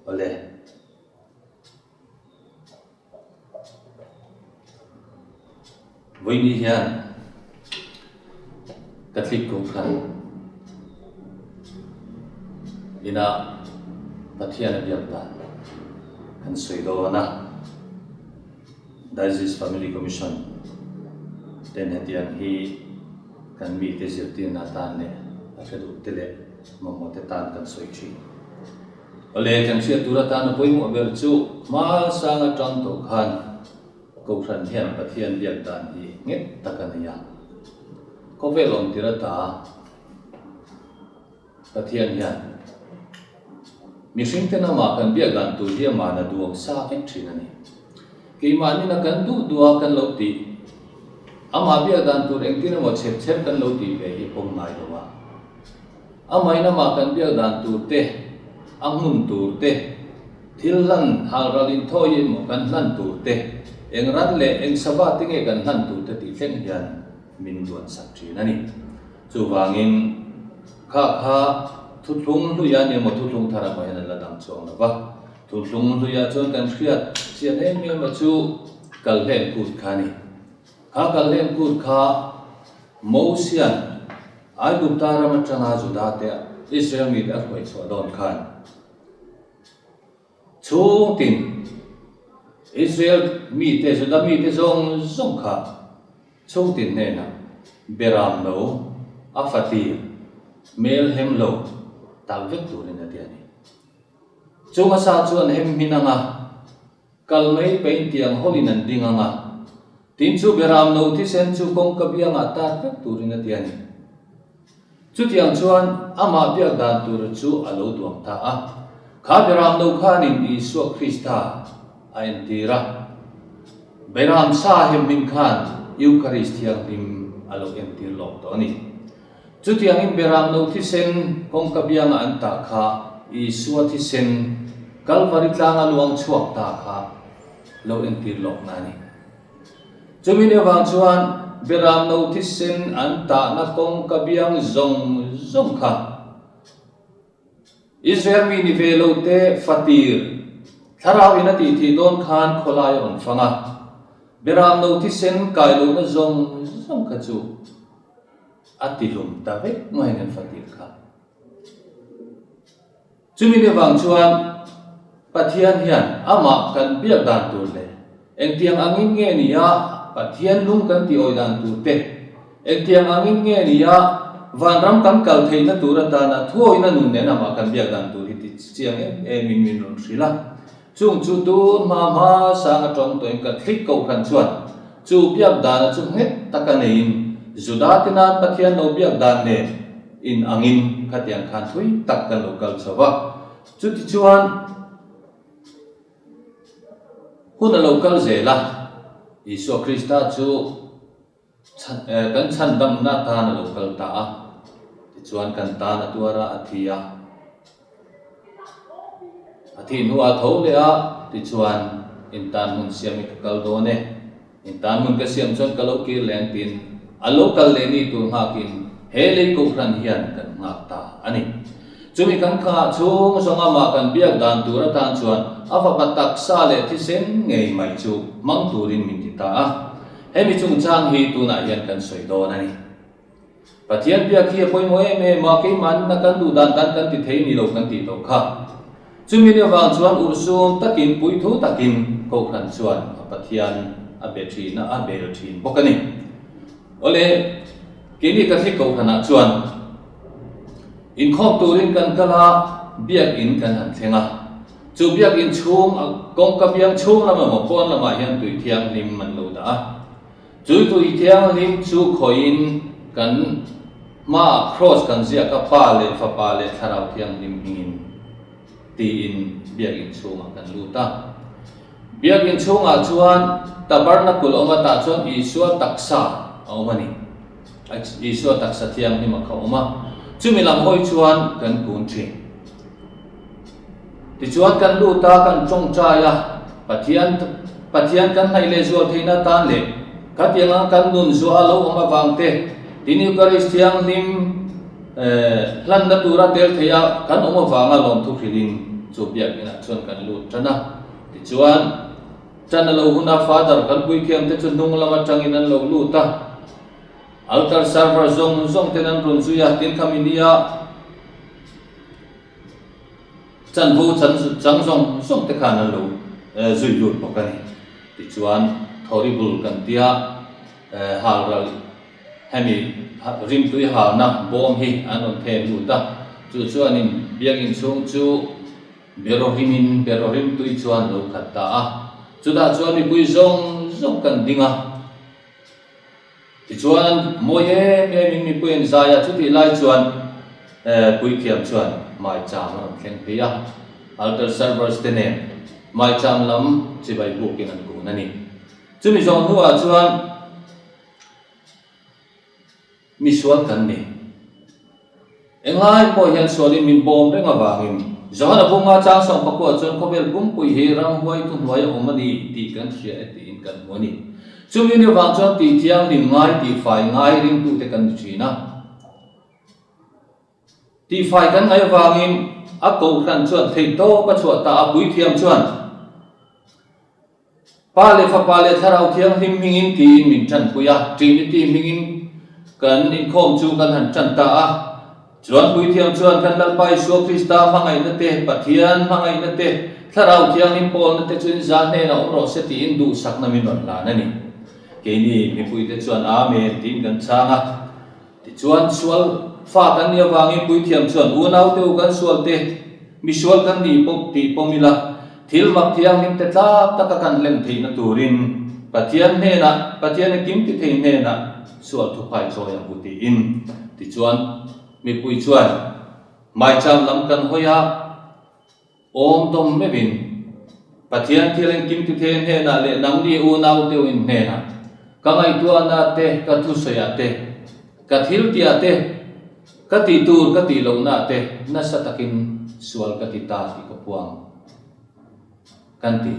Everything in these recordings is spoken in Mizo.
Awle. Vawiini hian Catholic Kohhran ina Pathian a biak dan kan sawi dawn a, Diocese Family Commission ten hetiang hi kan mite zirtirna atan leh a hre duh te leh mamawh te tan kan sawi thin. Awle, kan hriat tur atan a pawimawh ber chu hmasang atang tawh khan Kohhran hian Pathian biak dan hi nghet tak a nei a. Khawvel awm tir ata Pathian hian mihring ten amah kan biak dan tur hi amah na duang sa vek thin a ni. Keimahnin a kan duh duh a kan lo tih, amah biak dan tur engtin emaw chhep chhep kan lo tih ve hi pawm ngai lo a. Amahin amah kan biak dan tur te, a hmun tur te, thil hlan halral inthawi emaw kan hlan tur te, eng ran leh eng sava te nge kan hlan tur te tih thleng hian min duansak thin a ni. Chuvangin, kha kha thuthlung hluia ni emaw thuthlung thar emaw hian an la dang chuang lo va. Thuthlung hluia chuan kan hriat chian em em a chu kalhlen kut kha a ni. Kha kalhlen kut kha Mosian Aigupta ram atanga Juda te Israel mite a hruai chhuah dawn khan chhungtin Israel mite Juda mite zawng zawng kha chhungtin hnenah beram lo a fatir hmel hem lo tak vek turin a ti a ni. Chung a sa chuan hem hmin anga Kal mai pain tiang hawlin an ding ang a, tin chu beram no thisen chu kawngka biangah tar vek turin a ti a ni. Chutiang chuan amah biak dan tur chu a lo duang ta a, kha beram no khanin Isua Krista a entir a. Beram sa hemhmin khan Eucharist thianghlim a lo entir lawk tawh a ni. Chutiangin beram no thisen kawngka bianga an tah kha Isua thisen Kalvari tlanga luang chhuak ta kha lo entir lawkna a ni. Chumi ni avang chuan beram no thisen an tahna kawngka biang zawng zawng kha Israel mi ni ve lo te fatir thlarau in a tih thih dawn khan khawlai a rawn fang a, beram no thisen kai lohna zawng zawng kha chu A ti hlum ta vek mai kan fatir kha. Chumi ni vang chuan Pathian hian amah kan biak dan tur leh engtiang angin nge ni a Pathian lung kan tih awih dan tur te, engtiang angin nge ni a vanram kan kal theihna tur atana thuawihna nun nen amah kan biak dan tur hi ti chiang em em in min rawn hrilh a. Chung chu tun hma hma sang atawng tawhin ka thlik kohhran chuan chu biak dana chu nghet taka neiin Juda te nan Pathian lo biak dan nen in angin khatiang khan thui tak kan lo kal chho va. Chutichuan hun a lo kal zel a, Isua Krista chu Kan chhandamna tan a lo kal ta a, tichuan kan tan a tuar a, a thi a. A thih hnuah a tho leh a, tichuan intan hmun siam i ka kal dawn e, intan hmun ka siam chuan ka lo kir leh ang tiin a lo kal leh ni tur nghakin he lei kohhran hian kan nghak ta a ni. Chumi kan khangah chhung zawnga mah kan biak dan tur atan chuan a fapa taksa leh thisen ngei mai chu hmang turin min ti ta a. Hemi chungchang hi tunah hian kan sawi dawn a ni. Pathian biak hi a pawimawh em em a, keimahna kan duh dan dan kan ti thei ni lo kan tih tawh kha. Chumi ni avang chuan urhsun takin, puithu takin Kohhran chuan a Pathian a be thin a, a bel thin bawk a ni. Awle, keini Catholic Kohhranah chuan inkhawm turin kan kal a, biakin kan han thleng a. Chu biakin chhung, kawngka biang chhung lam emaw pawn lamah hian tui thianghlim an lo dah a. Chu tui thianghlim chu khawiin kan hmaah kraws kan ziak a, Pa leh Fapa leh Thlarau Thianghlim hmingin tiin biakin chhungah kan lut a. Biakin chhungah chuan tabernacle awm a, tah chuan Isua taksa a awm a ni. Isua taksa thianghlim a kha awm a, chumi lam hawi chuan kan kun thin. Tichuan kan lut a, kan tawngtai a, Pathian Pathian kan hnaih leh zual theihna atan leh khatiang anga kan nun zuah a lo awm avang te, tin Eucharist thianghlim hlanna tura tel theih a kan awm avanga lawmthu hrilhin chu biakinah chuan kan lut tan a. Tichuan, tan a lo hun a, Father kan puithiam te chu hnung lam atangin an lo lut a. Altar server zawng zawng ten an rawn zui a, tin khami nia chanvo chang zawng zawng te khan an lo zui lut bawk a ni. Tichuan, thawri bul kan tia halral hemi rimtui halna bawm hi an rawn then lut a, chu chuanin biakin chhung chu Berohimin Berohim tui chuan lo khat ta a, chutah chuan mipui zawng zawng kan ding a. Tichuan mawi em emin mipui an zai a, chutih lai chuan puithiam chuan maicham a rawn thleng phei a, altar servers te nen maicham lam chibai bukin an kun a ni. Chumi zawng hnuah chuan Mi sual kan ni. Englai pawh hian sualin min bawm reng avangin Johana bunga chang sawm pakua chuan khawvel pumpui hi ramhuai thuhnuai a awm a ni tih kan hria e tiin kan hmu a ni. Chumi ni avang chuan tih thianghlim ngai, tihfai ngai ringtute kan ni thin a. Tihfai kan ngaih avangin a kohhran chuan theihtawp a chhuah ta a, puithiam chuan Pa leh Fapa leh Thlarau Thianghlim hmingin tiin min ṭanpui a, Trinity hmingin kan inkhawm chu kan han ṭan ta a. Chuan Puithiam chuan kan Lalpa Isua Krista hmangaihna te, Pathian hmangaihna te, Thlarau Thianghlim pawlna te chu inzah hnenah awm rawh se tiin duhsakna min rawn hlan a ni. Keini mipuite chuan Amen tiin kan chhang a. Tichuan, sual fa kan nih avangin Puithiam chuan unaute u kan sualte misual kan nih pawh tih pawm ila, thil mak thianghlim te tlak taka kan hlen theihna turin Pathian hnenah, Pathian a kim ti thei hnenah sual thuphai chawi ang u tiin. Tichuan, mipui chuan maicham lam kan hawi a. Awm dawm meuhin, Pathian thil engkim tithei hnenah leh nangni unau deuhin hnenah, ka ngaihtuahna te, ka thusawiah te, ka thiltihah te, ka tih tur ka tih lohnaah te nasa takin sual ka ti ta tih ka puang kan ti.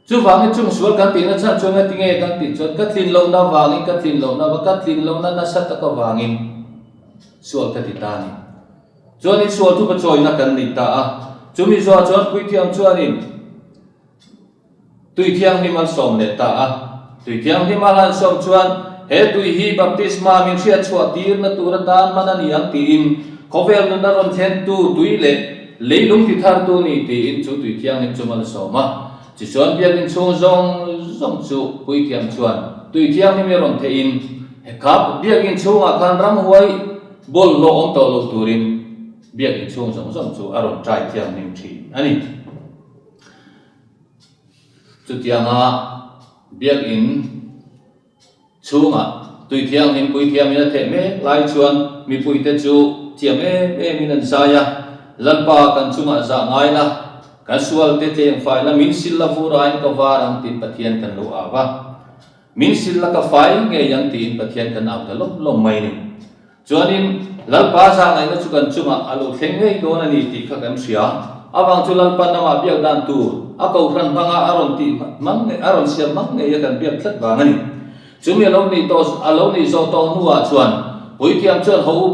Chuvangin chung sual kan tihna chhan chuan nga tinge kan tih chuan ka tlin lohna vangin ka tlin lohna va ka tlin lohna nasa tak avangin sual ka ti ta a ni. Chuanin sual chu ka chawina kan nei ta a. Chumi zawhah chuan Puithiam chuanin tui thianghlim an sawm leh ta a. Tui thianghlim a han sawm chuan he tui hi baptisma min hriat chhuah tirna tur atan hman a ni ang tiin khawvel nuna rawn thlentu tui leh Leilung ti thartu ni tiin chu tui thianghlim chu mal a sawm a. Tichuan biakinn chhung zawng zawng chu puithiam chuan tui thianghlim i rawn theihin kha biakinn chhungah khan ramhuai bawlhhlawh awm tawh lo turin biakinn chhung zawng zawng chu a rawn ṭai thianghlim ṭhin a ni. Chutianga biakinn. Chhungah tui thianghlim puithiamin a theh mek lai chuan mipuite chu thiam em emin an zai a, Lalpa kan chungah zah ngai la, kan sualte tleng fai la, min sil la vur aiin ka var ang tiin Pathian kan lo au a. Min sil la ka fai ngei ang tiin Pathian kan au ta lawm lawm mai ni. Chuanin, Lalpa zahngaihna chu kan chungah a lo thleng ngei dawn a ni tih kha kan hria. Avang chu Lalpa namah biak dan tur a kohhran hmanga a rawn tih hmang ngei, a rawn siam hmang ngei a kan biak tlat vang a ni. Chumi a lo nih tawh, a lo nih zawh tawh hnuah chuan Puithiam chuan ho u,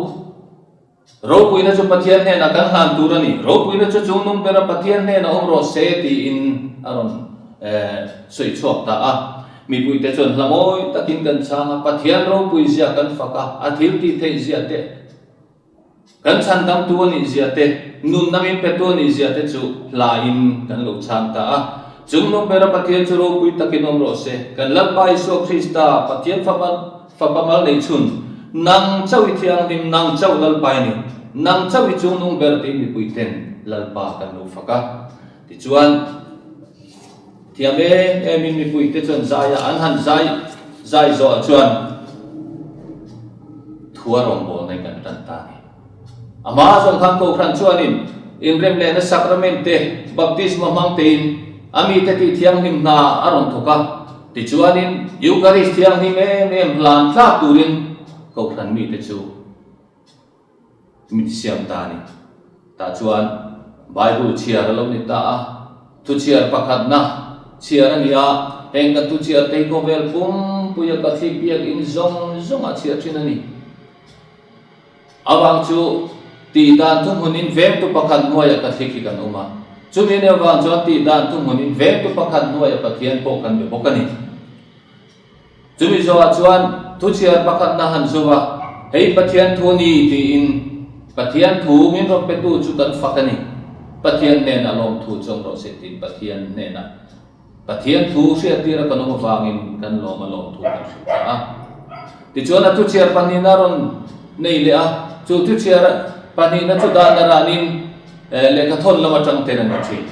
ropuina chu Pathian hnenah kan hlan tur a ni, ropuina chu chungnung bera Pathian hnenah awm rawh se tiin a rawn sawi chhuak ta a. Mipuite chuan hla mawi takin kan chhang a, Pathian ropui zia kan fak a, a thil tih theih zia te, kan chhandamtu a nih zia te, nunna min petu a nih zia te chu hla in kan lo chhang ta a. Chung nung bera Pathian chu ropui takin awm rawh se. Kan Lalpa Isua Krista, Pathian Fapa, Fapa mal nei chhun, nang chauh i thianghlim, nang chauh Lalpa i ni, nang chauh i chung nung ber tiin mipuiten Lalpa kan lo fak a. Tichuan, Thiam em em in mipui te chuan zai a, an han zai zai zawh ah chuan thua rawngbawlna in kan tan ta a ni. A hma zawng khan Kohhran chuanin inrem lehna sacrament te, baptisma hmang tein a mite tih thianghlim hna a rawn thawk a, tichuanin Eucharist thianghlim em em hlan tlak turin Kohhran mite chu Min siam ta a ni. Tah chuan Bible chhiar a lo ni ta a, thuchhiar pakhatna chhiar a ni a, heng kan thuchhiar te hi khawvel pumpuia Catholic biakinn zawng zawngah chhiar thin a ni. Avang chu. Tih dan thuhmunin vengtu pakhat hnuaiah Catholic hi kan awm a. Chumi nih avang chuan tih dan thuhmunin vengtu pakhat hnuaiah Pathian pawh kan be bawk a ni. Chumi zawhah chuan thuchhiar pakhatna han zuv a, Hei Pathian thu ni tiin Pathian thu min rawn petu chu kan fak a ni. Pathian hnenah lawmthu chu awm rawh se tiin Pathian hnenah Pathian thu hriattir a kan awm avangin kan lawm a lawmthu kan hrilh ta a. Tichuan a thuchhiar pahnihna a rawn nei leh a, chu thuchhiar pahnihna chu dahna ranin lehkhathawn lam atang ten a ni thin.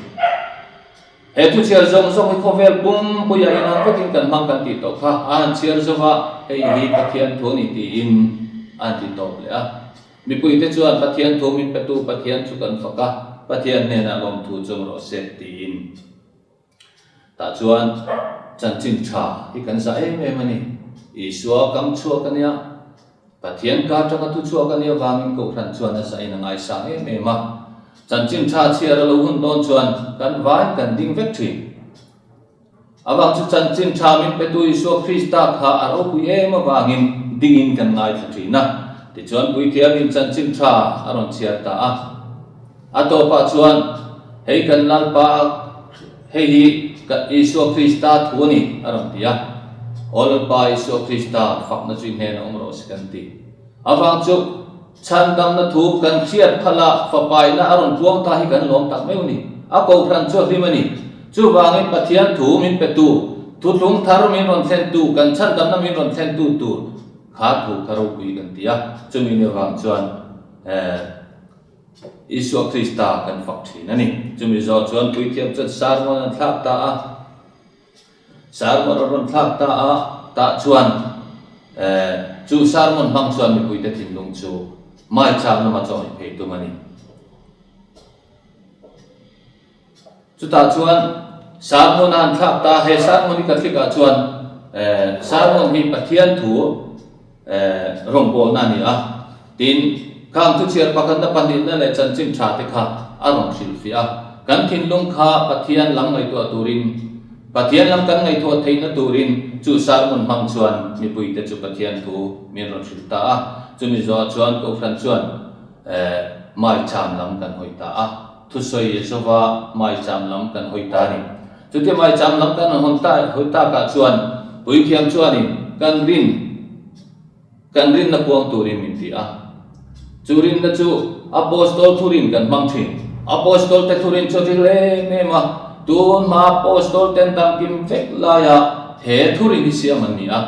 He thuchhiar zawng zawng hi khawvel pumpuia inang vekin kan hmang kan tih tawh kha a han chhiar zova, hei hi Pathian thu a ni tiin a han ti tawp leh a. Mipuite chuan Pathian thu min petu Pathian chu kan fak a, Pathian hnenah lawmthu chu awm rawh se tiin. Tah chuan chanchin tha hi kan zah em em a ni. Isua kam chhuak a nia, Pathian ka atanga thu chhuak a nih avangin Kohhran chuan a zahin a ngaisang em em a. Chanchin tha chhiar a lo hun dawn chuan kan vai kan ding vek thin. Avang chu chanchin tha min petu Isua Krista kha a ropui em avangin dingin kan ngaithla thin a. Tichuan Puithiamin chanchin tha a rawn chhiar ta a. A tawpah chuan, Hei kan Lalpa, hei hi Isua Krista thu a ni, a rawn ti a. Aw Lalpa Isua Krista, fakna chu i hnenah awm rawh se kan ti. Avang chu, chhandamna thu kan hriat phala fapaina a rawn puang ta hi kan lawm tak meuh a ni. A kohhran chu a hlim a ni. Chuvangin Pathian thu min petu, thuthlung thar min rawn thlentu, kan chhandamna min rawn thlentu tur kha thu kha ropui kan ti a. Chumi ni avang chuan, Isua Krista kan fak thin a ni. Chumi zawh chuan puithiam chuan sermon an thlak ta a, sermon a rawn thlak ta a, tah chuan chu sermon hmang chuan mipuite thinlung chu maicham lama chaw in phei tum a ni. Chutah chuan sermon a han thlak ta, he sermon hi Catholic ah chuan sermon hi Pathian thu rawngbawlna a ni a, tin khang thuchhiar pakhatna pahnihna leh chanchin tha te kha a rawn hrilhfiah a, kan thinlung kha Pathian lam ngaihtuah turin, Pathian lam kan ngaihtuah theihna turin chu sermon hmang chuan mipuite chu Pathian thu min rawn hrilh ta a, chumi zawhah chuan Kohhran chuan maicham lam kan hawi ta a. Thusawi zova maicham lam kan hawi ta a ni. Chutia maicham lam kan hawn ta hawi takah chuan Puithiam chuanin kan rin kan rinna puang turin min ti a. Chu rinna chu Apostol thurin kan hmang thin. Apostol te thurin chu a ril em em a, tun hma Apostol ten dangkim vek laia he thurin hi siam an ni a.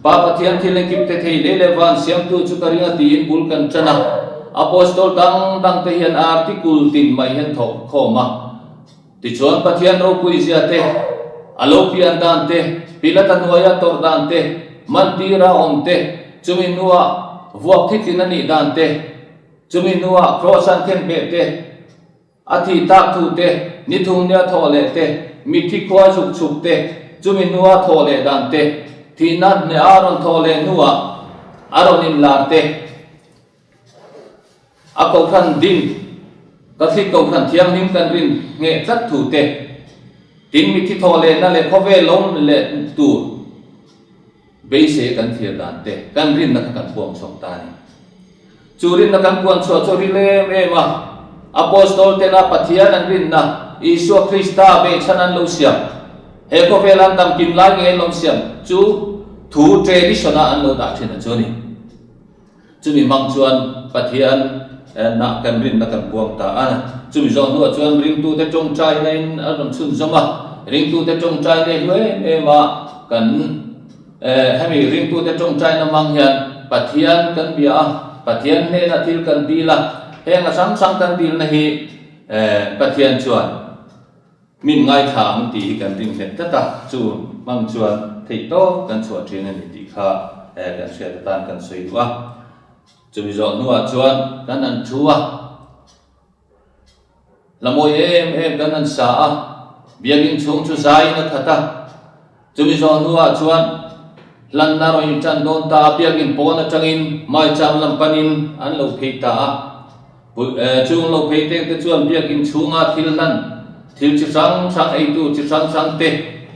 Pa Pathian thil engkim te thei lei leh van siamtu chu ka ring a tiin bul kan ṭan a. Apostol dang dang te hian article tin mai hian thawk khawm a. Tichuan Pathian ropui zia te, a lo pian dan te, Pilata hnuaia tawrh dan te, mantira awm te, chumi hnua vuak thitlin a nih dan te, chumi hnua kraws an khen beh te, A thih tak thu te, ni thum nia thawh leh te, mitthi khua zuk chhuk te, chumi hnua thawh leh dan te, thihna hneh a rawn thawh leh hnuah a rawn inlar te, a kohhran din, Catholic kohhran thianghlim kan rin ngheh tlat thu te, tin mitthi thawh lehna leh khawvel lo leh tur Beisei kan thlir dan te, kan rinna kha kan puang chhuak ta a ni. Chu rinna kan puan chhuah chu a ril em em a. Apostol tena Pathian an rinna, Isua Krista behchhan an lo siam, he khawvela an damkim lai ngei an lo siam chu thu tradition-ah an lo dah thin a chu a ni. Chumi hmang chuan Pathian nah kan rinna kan puang ta a. Chumi zawh hnuah chuan ringtute tawngtaina in a rawn chhunzawm a. Ringtute tawngtaina hi hlu em em a, kan hemi ringtute tawngtaina hmang hian Pathian kan bia a, Pathian hnenah thil kan dil a, heng a hrang hrang kan dilna hi Pathian chuan Min ngaithla ang tih hi kan ring nghet tlat a, chu hmang chuan theih tawp kan chhuah thin a ni tih kha kan hriat atan kan sawi duh a. Chumi zawh hnuah chuan kan han thu a, hla mawi em em kan han sa a, biakinn chhung chu zaiin a khat a. Chumi zawh hnuah chuan hlanna rawn inṭan dawn ta a, biakinn pawn aṭangin maicham lam panin an lo phei ta a. Chung lo phei teng te chuan biakinn chhunga thil hlan, thil chi hrang hrang eitu chi hrang hrang te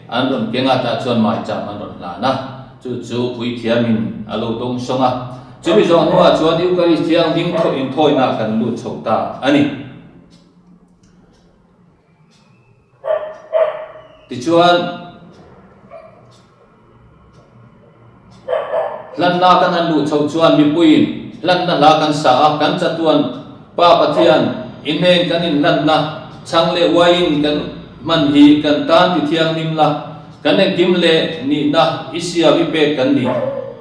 an rawn keng a, tah chuan maicham an rawn hlan a, chu chu puithiamin a lo dawng sawng a. Chumi zawh hnuah chuan Eucharist Thianghlim inthawina kan lut chho ta a ni. Tichuan, hlanna kan han luh chhoh chuan mipuiin hlanna hla kan sa a, kan chatuan Pa Pathian i hnen kan inhlanna chhang leh uaiin kan hman hi kan tan ti thianghlim la, kan engkim leh nihna i siam i pek kan ni,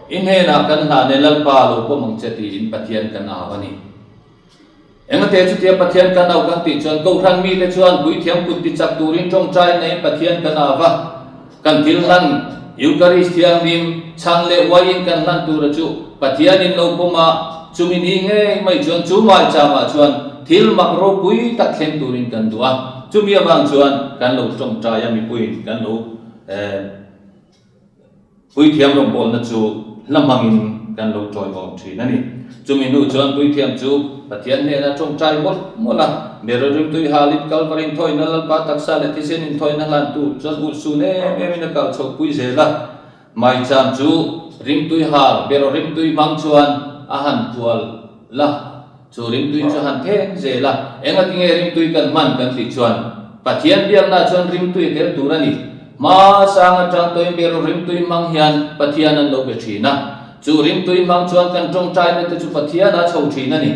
i hnenah kan hlan e Lalpa lo pawm ang che tiin Pathian kan au a ni. Engate chutia Pathian kan au kan tih chuan Kohhran mite chuan Puithiam kut tichak turin tawngtai neiin Pathian kan au va. Kan thil hlan, Eucharist Thianghlim, chhang leh uaiin kan hlan tura chu Pathianin lo pawm a, chumi ni ngei mai chuan chu maichangah chuan thil mak ropui tak thleng turin kan duh a, chumi avang chuan kan lo tawngtai a mipuiin kan lo Puithiam rawngbawlna chu hla hmangin kan lo ṭawiawm ṭhin a ni. Chumi hnu chuan Puithiam chu Pathian hnena ṭawngṭai mawlh mawlh a, Mero rimtui halin Kalvari inthawina Lalpa taksa leh thisen inthawina hlantu chuan urhsun em emin a kal chhohpui zel a. Maicham chu rimtui hal Bero rimtui hmang chuan a han tual la. Chu rimtui chu han theng zel a, engatinge rimtui kan hman kan tih chuan Pathian biakna chuan rimtui a tel tur a ni. Hma sang atang tawhin ber rimtui hmang hian Pathian an lo be thin a, chu rimtui hmang chuan kan tawngtaina te chu Pathian a chho thin a ni.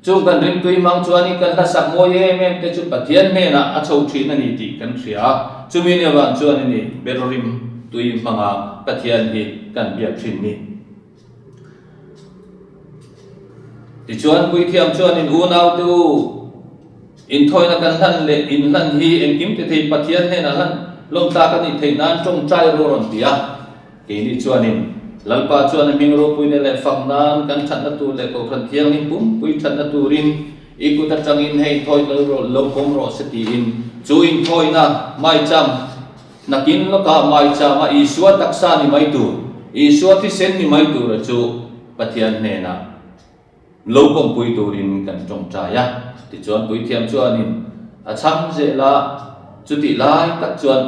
Chung kan rimtui hmang chuanin kan hlasak mawi em em te chu Pathian hnenah a chho thin a ni tih kan hria a, chumi ni avang chuan i ni ber rimtui hmanga Pathian hi kan biak thin ni. Tichuan, Puithiam chuan in unaute u, inthawina kan hlan leh inhlan hi engkim ti thei Pathian hnenah hlan lawm tlak a nih theih nan tawngtai ru a rawn ti a. Keini chuanin Lalpa chuan a hming ropuina leh fak nan kan thatna tur leh Kohhran Thianghlim pumpui thatna turin i kut atangin hei inthawina lo pawm rawh se tiin chu inthawina maicham Nakin lawkah maichama Isua taksa ni mai tur, Isua thisen ni mai tura chu Pathian hnenah lo kawmpui turin kan tawngtai a. Tichuan Puithiam chuanin a chhang zel a, chutih lai tak chuan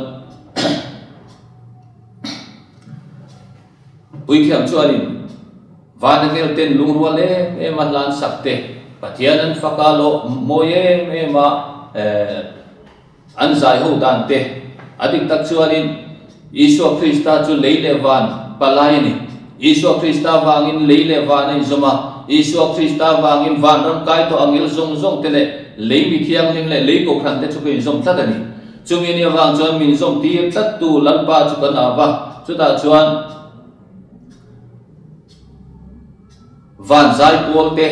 Puithiam chuanin Vanangel ten lungrual em em a hlan sak te, Pathian an fak a, lawh mawi em em a, An zai ho dan te a dik tak chuanin Isua Krista chu lei leh van palai a ni. Isua Krista vangin lei leh van a inzawm a, Isua Krista vangin vanram kai tawh angel zawng zawng te leh lei mi thianghlim leh lei kohhran te chu ka inzawm tlat a ni. Chumi ni avang chuan min zawm tir tlattu Lalpa chu kan au va, chutah chuan, Van zai pawl te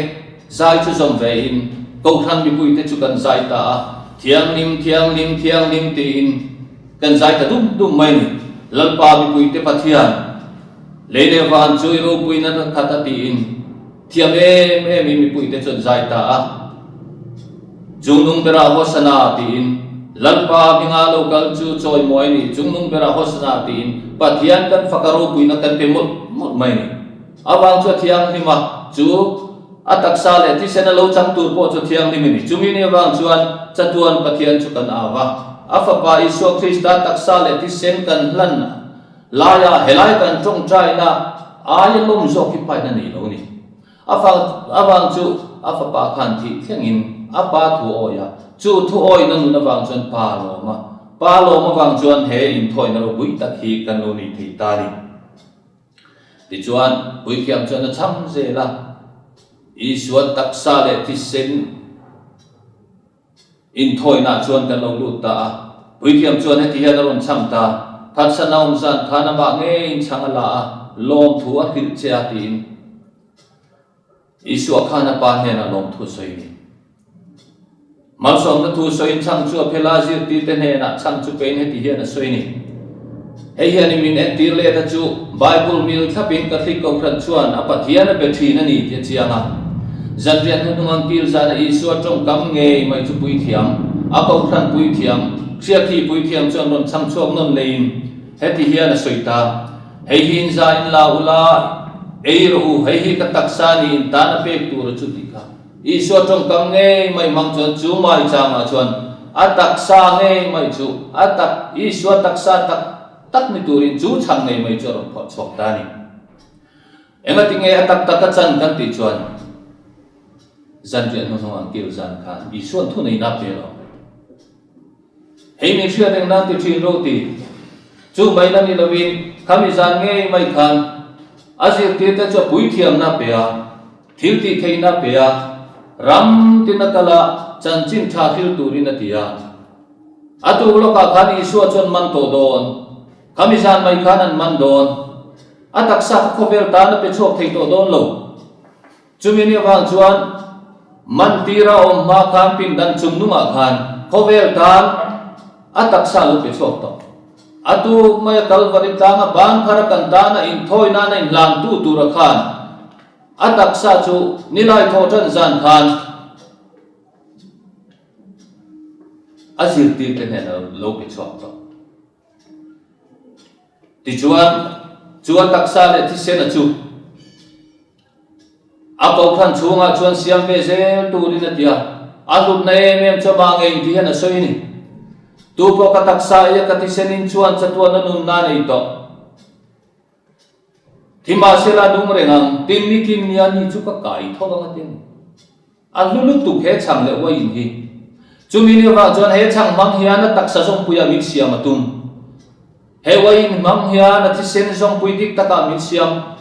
zai chu zawm ve in Kohhran mipui te chu kan zai ta a, Thianghlim, Thianghlim, Thianghlim tiin kan zai ta dum dum mai ni. Lalpa mipui te Pathian, lei leh van chu i ropuina khat a tiin thiam em em in mipui te chu an zai ta a. Chungnung berah Hosana tiin Lalpa hminga lo kal chu chawimawi a ni, Chungnung berah Hosana tiin Pathian kan faka ropuina kan pe mawlh mawlh mai ni. A vang chu a thianghlim a, chu a taksa leh thisen a lo chang tur pawh chu thianghlim a ni. Chumi ni avang chuan chatuan Pathian chu kan au a, a Fapa Isua Krista taksa leh thisen kan hlan laia helai kan tawngtaina aia lawm zawk hi paina nei lo a ni. A avang chu a Fapa khan thih thlengin a Pa thu a awi a, chu thu awina nun avang chuan Pa lawm a, Pa lawm avang chuan he inthawina ropui tak hi kan lo nei thei ta a ni. Tichuan, Puithiam chuan a chhang zel a, Isua taksa leh thisen inthawinah chuan kan lo lut ta a. Puithiam chuan heti hian a rawn chhang ta, Phatsan a awm zan khan amah ngeiin chhang a la a, lawmthu a hrilh che a, tiin. Isua khan a Pa hnenah lawmthu sawi a ni. Malsawmna thu sawiin chhang chu a phel a, zirtirte hnenah chhang chu pein heti hian a sawi a ni. Hei hian i min entir let a chu Bible mil thlapin Catholic Kohhran chuan a Pathian a be thin a ni tih a chiang a. Zanriah hnuhnung ang kil zana Isua tawngkam ngei mai chu puithiam, a Kohhran puithiam, Hriatthi puithiam chuan rawn chhang chhuak nawn leiin heti hian a sawi ta. Hei hi in za in la u la, ei rawh u, hei hi ka taksa ni in tan a pek tur a chu tih kha. Isua tawngkam ngei mai hmang chuan chu mai changah chuan a taksa ngei mai chu a tak Isua taksa tak tak ni turin chu chhang ngei mai chu a rawn phawrh chhuak ta a ni. Engati nge a tak tak a chan kan tih chuan zanriah hnuhnung ang kil zan khan Isua'n thuneihna a pe lo. Hei min hriat eng nan ti thin ro ti. Chu mai la ni loin khami zan ngei mai khan a zirtirte chu a puithiamna a pe a, thil tih theihna a pe a, ram tin a kal a, chanchin tha hril turin a ti a. A tuk lawkah khan Isua chuan man tawh dawn. Khami zan mai khan an man dawn. A taksa kha khawvel tan a pe chhuak thei tawh dawn lo. Chumi ni avang chuan man tira awm hma khan pindan chung nungah khan khawvel tan a taksa lo pe chhuak tawh. A tuk mai a Kalvari tlanga ban phara kan tana inthawi nana inhlantu tura khan a taksa chu nilai thawh tan zan khan a zirtirte hnenah lo pe chhuak tawh. Tichuan, chu a taksa leh thisena chu a kohhran chhungah chuan siam ve zel turin a ti a, a hlutna em em chu amah ngei ti hian a sawi a ni. Tu pawh ka taksa eia ka thisenin chuan chatuana nunna a nei tawh. Thi mahsela nung reng ang, tin nikin nia ni chu ka kai tho ang a ti a ni. A hlu lutuk he chhang leh uaiin hi. Chumi ni avang chuan he chhang hmang hian a taksa zawngpuiah min siam a tum. He uaiin hmang hian a thisen zawngpui dik takah min siam.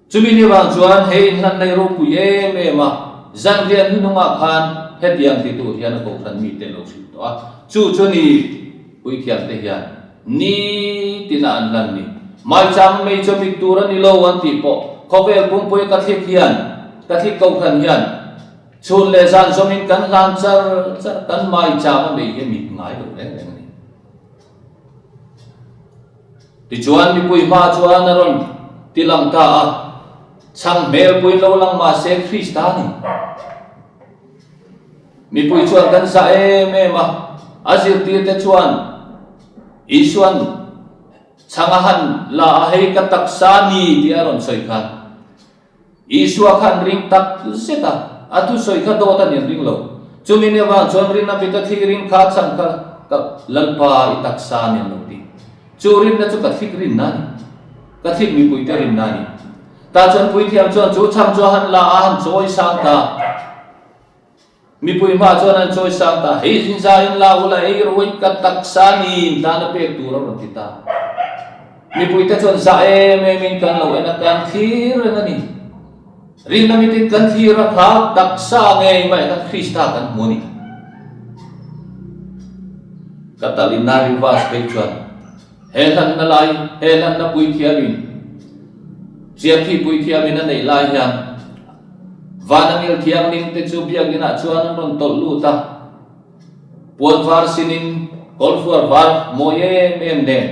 Chumi ni avang chuan he inhlanna hi ropui em em a, zanriah hnunungah khan hetiang ti tur hian a kohhran mite lo hrilh tawh a. Chu chu ni puithiamte hian nitina an hlan ni. Maichang mei chu mit tur a ni lo an tih pawh khawvel pumpuia ka thlik hian, ka thlik kohhran hian chhun leh zan zawmin kan hlan char char, kan maichang a mei hi a mit ngai lo reng reng a ni. Tichuan mipui hma chuan a rawn ti lang ta a, chhang hmel puiin lo lang mahse Krista a ni. Mipui chuan kan zah em em a, a zirtirte chuan Isua'n chhang a han la a hei ka taksa ni tih a rawn sawi khan Isua khan ring tak zet a, a thusawi kha dawt a nih an ring lo. Chumi ni avang chuan rinna mita thlirin kha chhang kha ka Lalpa i taksa a ni an lo ti. Chu rinna chu ka thlik rinna a ni. Ka thlik mipuite rinna a ni. Tah chuan puithiam chuan chu chhang chu a han la a, a han chawi sang ta. Mipui hma chuan an chawi sang ta, Hei zinza in la ula ei rawih ka taksa niin tan a pek tur a rawn ti ta. Mipuite chuan zah em em in kan lo en a, kan thlir reng a ni. Rinna mitin kan thlir a, kha taksa ngei mai khan Krista kan hmu a ni. Ka talina Rivas phei chuan he hlanna lai, he hlanna puithiamin, Chiathi puithiamin a neih lai hian, Vanangel thianghlim te chu biakinn ah chuan an rawn tawlh lut a, puan var sinin kawlfuar var mawi em em nen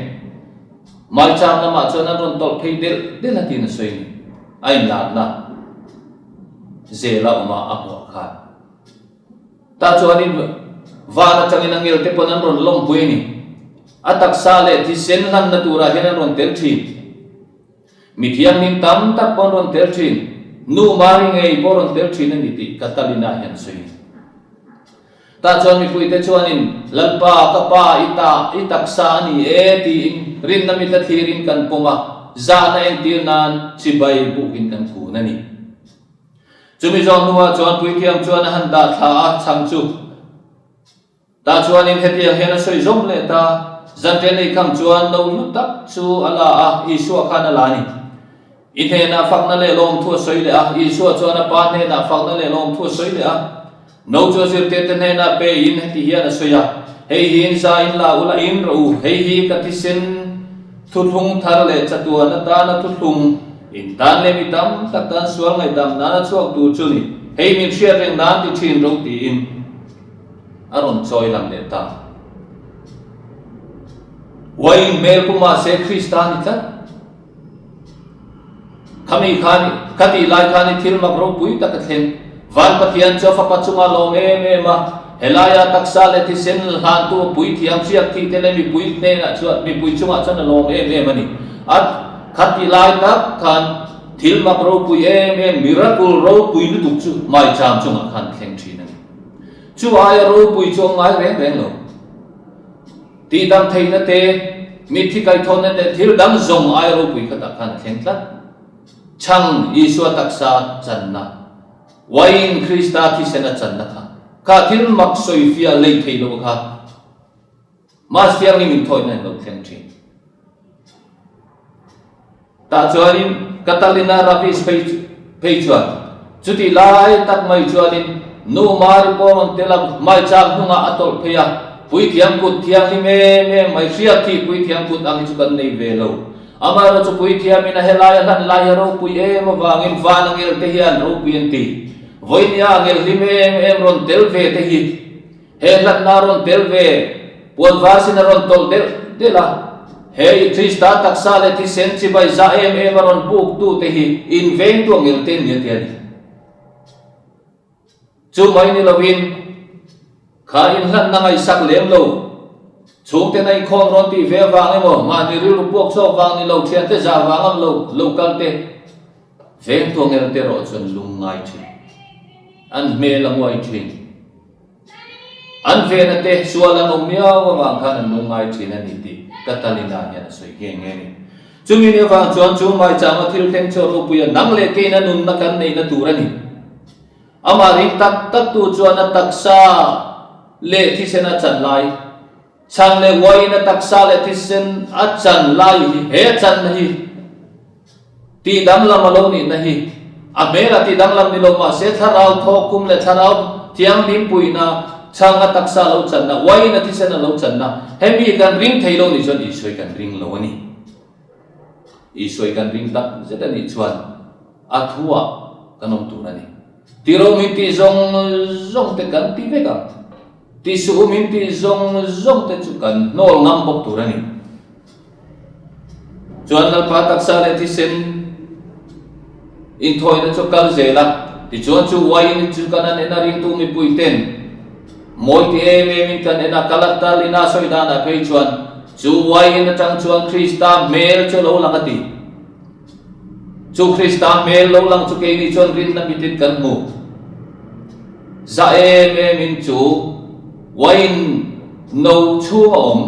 maichang lamah chuan an rawn tawlh phei delh delh a tiin a sawi a ni. A inlarna zela awma a hmuah khan. Tah chuanin van atangin angel te pawn an rawn lawmpui a ni. A taksa leh thisen hlanna turah hian an rawn tel thin. Mi thianghlim tam tak pawh an rawn tel thin, Nu Mari ngei pawh rawn tel thin a ni tih Catalina hian a sawi. Tah chuan mipuite chuanin, Lalpa, ka pa, i ta, i taksa a ni e tiin rinna mita thlirin kan pawm a, zahna entir nan chibai bukin kan kun a ni. Chumi zawh hnuah chuan puithiam chuan a han dah thla a, chhang chu. Tah chuanin hetiang hian a sawi zawm leh ta, Zanriah nei kham chuan no hlu tak chu a la a, Isua khan a la a ni. I hnenah fakna leh lawmthu a sawi leh a, Isua chuan a Pa hnenah fakna leh lawmthu a sawi leh a. No chu a zirtirte hnenah pein heti hian a sawi a, Hei hi in za in la ula in rawh u, hei hi ka thisen thuthlung thar leh chatuan atana thuthlung, in tan leh mi tam tak tan sual ngaihdam nana chhuak tur chu ni, hei min hriat reng nan ti thin ro tiin. A rawn chawi lang leh ta. Uaiin hmel pu mahse Krista a ni tlat. Khami khan kha tih lai khan i thil mak ropui tak a thleng. Van Pathian chu a fapa chunga lawm em em a, helaia taksa leh thisen hlantu a puithiam hriak thih te leh mipui hnenah chuan mipui chungah chuan a lawm em em a ni. A kha tih lai tak khan thil mak ropui em em, miracle ropui lutuk chu maicham chungah khan a thleng thin a ni. Chu aia ropui chu a ngai reng reng lo. Tihdam theihna te, mitthi kaihthawhna te, thil dang zawng aia ropui khatah khan a thleng tlat. Chhang Isua taksa channa, uaiin Krista thisen a channa kha, kha thil mak sawifiah lei thei lo kha Mass Thianghlim inthawihna in lo thleng thin. Tah chuanin Catalina Ravis phei phei chuan chutih lai tak mai chuanin Nu Mari pawh rawn tel a, hmaichang hnungah a tawlh phei a, Puithiam kut thianghlim em em mai, hriat hi Puithiam kut ang hi chu kan nei ve lo. Amaherawh chu Puithiamin a helai a hlan lai hi a ropui em avangin van angel te hian ropui an ti. Vawinia angel hlim em em rawn tel ve te hi he hlanna rawn tel ve puan var sin a rawn tawlh delh delh a, he i Krista taksa leh thisen chibai za em em a rawn buk tu te hi invengtu angel te an ni a ti a ni. Chu mai ni lovin, kha inhlanna ngaihsak lem lo, chhungte na inkhawm rawn tih ve avang emaw, mahni rilru puak chhuak vang ni lo, thiante zah vang ang lo lo kal te, veng tuangel te erawh chuan lung ngai thin. An hmel a nguai thin. An vena te sual an awm miau avang khan an lung ngai thin a ni tih Catalina hian a sawi nghe nghe a ni. Chumi ni avang chuan chu maichanga thil thleng chu a ropui a, nang leh keina nunna kan neihna tur a ni. Amah ring tak tak tu chuan a taksa leh thisen a chan lai, chhan leh uaiin a taksa leh thisen a chan lai hi, he a channa hi tih danglam a lo nihna hi a hmelah tih danglam ni lo mahse thlarau thawk kum leh thlarau thianghlim puihna chhang a taksa a lo channa, uaiin a thisen a lo channa, hemi kan ring thei lo nih chuan Isua hi kan ring lo a ni. Isua hi kan ring tak zet a nih chuan a thuah kan awm tur a ni. Tiro min tih zawng zawng te kan ti vek ang. Ti suh min tih zawng zawng te chu kan hnawl ngam bawk tur a ni. Chuan Lalpa taksa leh thisen inthawina chu kal zel a, tichuan chu uaiin chu kan an en a ringtu mipui ten mawi ti em em in kan en a, kal a tal ina sawi danah phei chuan chu uaiin atang chuan Krista hmel chu lo lang a ti. Chu Krista hmel lo lang chu keini chuan rinna mitin kan hmu. Za em em in chu wine no chhung a awm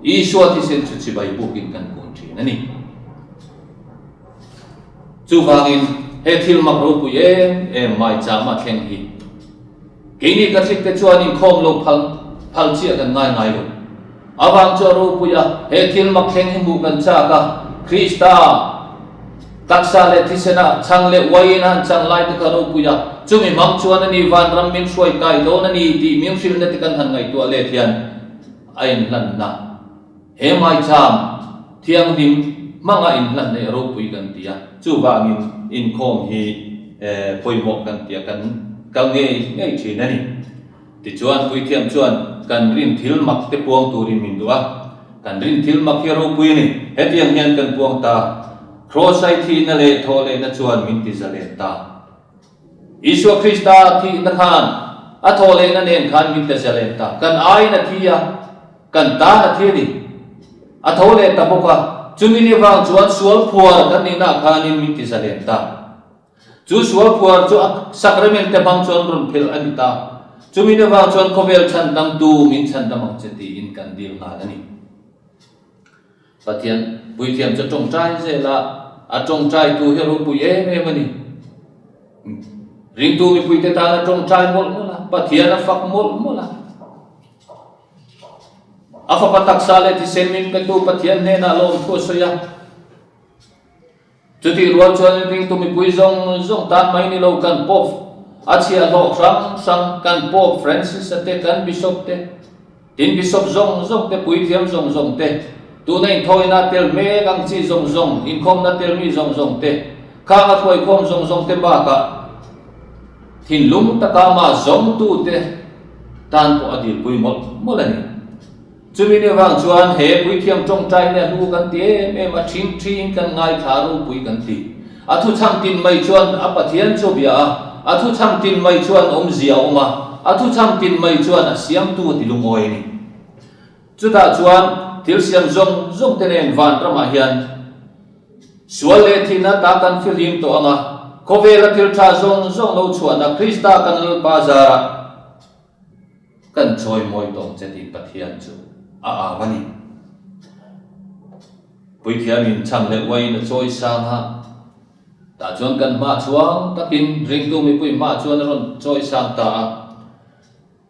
Isua thisen chu chibai bukin kan kun thin a ni. Chuvangin he thil mak ropui em em maicham a thleng hi Keini Catholic te chuan inkhawm lo phal phal chiah kan ngai ngai lo. Avang chu a ropui a, he thil mak thleng hi hmuh kan chak a, Krista taksa leh thisena chhang leh uaiin a han chang lai te kha ropui a, chumi hmang chuan a ni vanram min hruai kai dawn a ni tih min hrilhna te kan han ngaihtuah let hian a inhlanna he maicham thianghlim hmanga inhlan neih ropui kan ti a, chuvangin inkhawm hi pawimawh kan ti a, kan kal ngei ngei thin a ni. Tichuan Puithiam chuan kan rin thil mak te puang turin min duh a, kan rin thil mak hi a ropui a ni. Hetiang hian kan puang ta, Kraws ai thihna leh thawhlehna chuan min ti zalen ta. Isua Krista thihna khan a thawhlehna nen khan min ti zalen ta. Kan aiin a thi a, kan tan a thi a ni. A tho leh ta bawk a, chumi ni vang chuan sual phuar kan nihnaah khanin min ti zalen ta. Chu sual phuar chu a sacrament te hmang chuan rawn phelh a ni ta. Chumi ni vang chuan khawvel chhandamtu min chhandam ang che tiin kan dil nghal a ni. Pathian puithiam chu a tawngtai zel a, a tawngtaitu hi a ropui em em a ni. Ringtu mipuite tan a tawngtai mawlh mawlh a, Pathian a fak mawlh mawlh a. A fapa taksa leh thisen min petu Pathian hnenah lawmthu a sawi a. Chutih rual chuan ringtu mipui zawng zawng tan mai ni lo kan Pope a chhiahhlawh hrang hrang, kan Pope Francis-a te, kan Bishop te, tin Bishop zawng zawng te, puithiam zawng zawng te, tuna inthawina tel mek ang chi zawng zawng, inkhawmna tel mi zawng zawng te, khang a hruaikhawm zawng zawng te bakah thinlung taka amah zawngtute tan pawh a dilpui mawlh mawlh a ni. Chumi ni avang chuan he puithiam tawngtai nia hlu kan ti em em a, ṭhing ṭhiin kan ngaithla ropui kan ti. A thuchham tin mai chuan a Pathian chu bia a, a thuchham tin mai chuan awmzia a awm a, a thuchham tin mai chuan a siamtu a ti lungawi a ni. Chutah chuan thil siam zawng zawng te nen vanramah hian sual leh thihna ta kan fihlim tawh ang a, khawvela thil ṭha zawng zawng lo chhuahna Krista kan Lalpa zarah, Kan chawimawi tawng che tih Pathian chu a au a ni. Puithiamin chhang leh uaiin a chawi sang a. Tah chuan kan hma chhuang takin ringtu mipui hma chuan a rawn chawi sang ta a.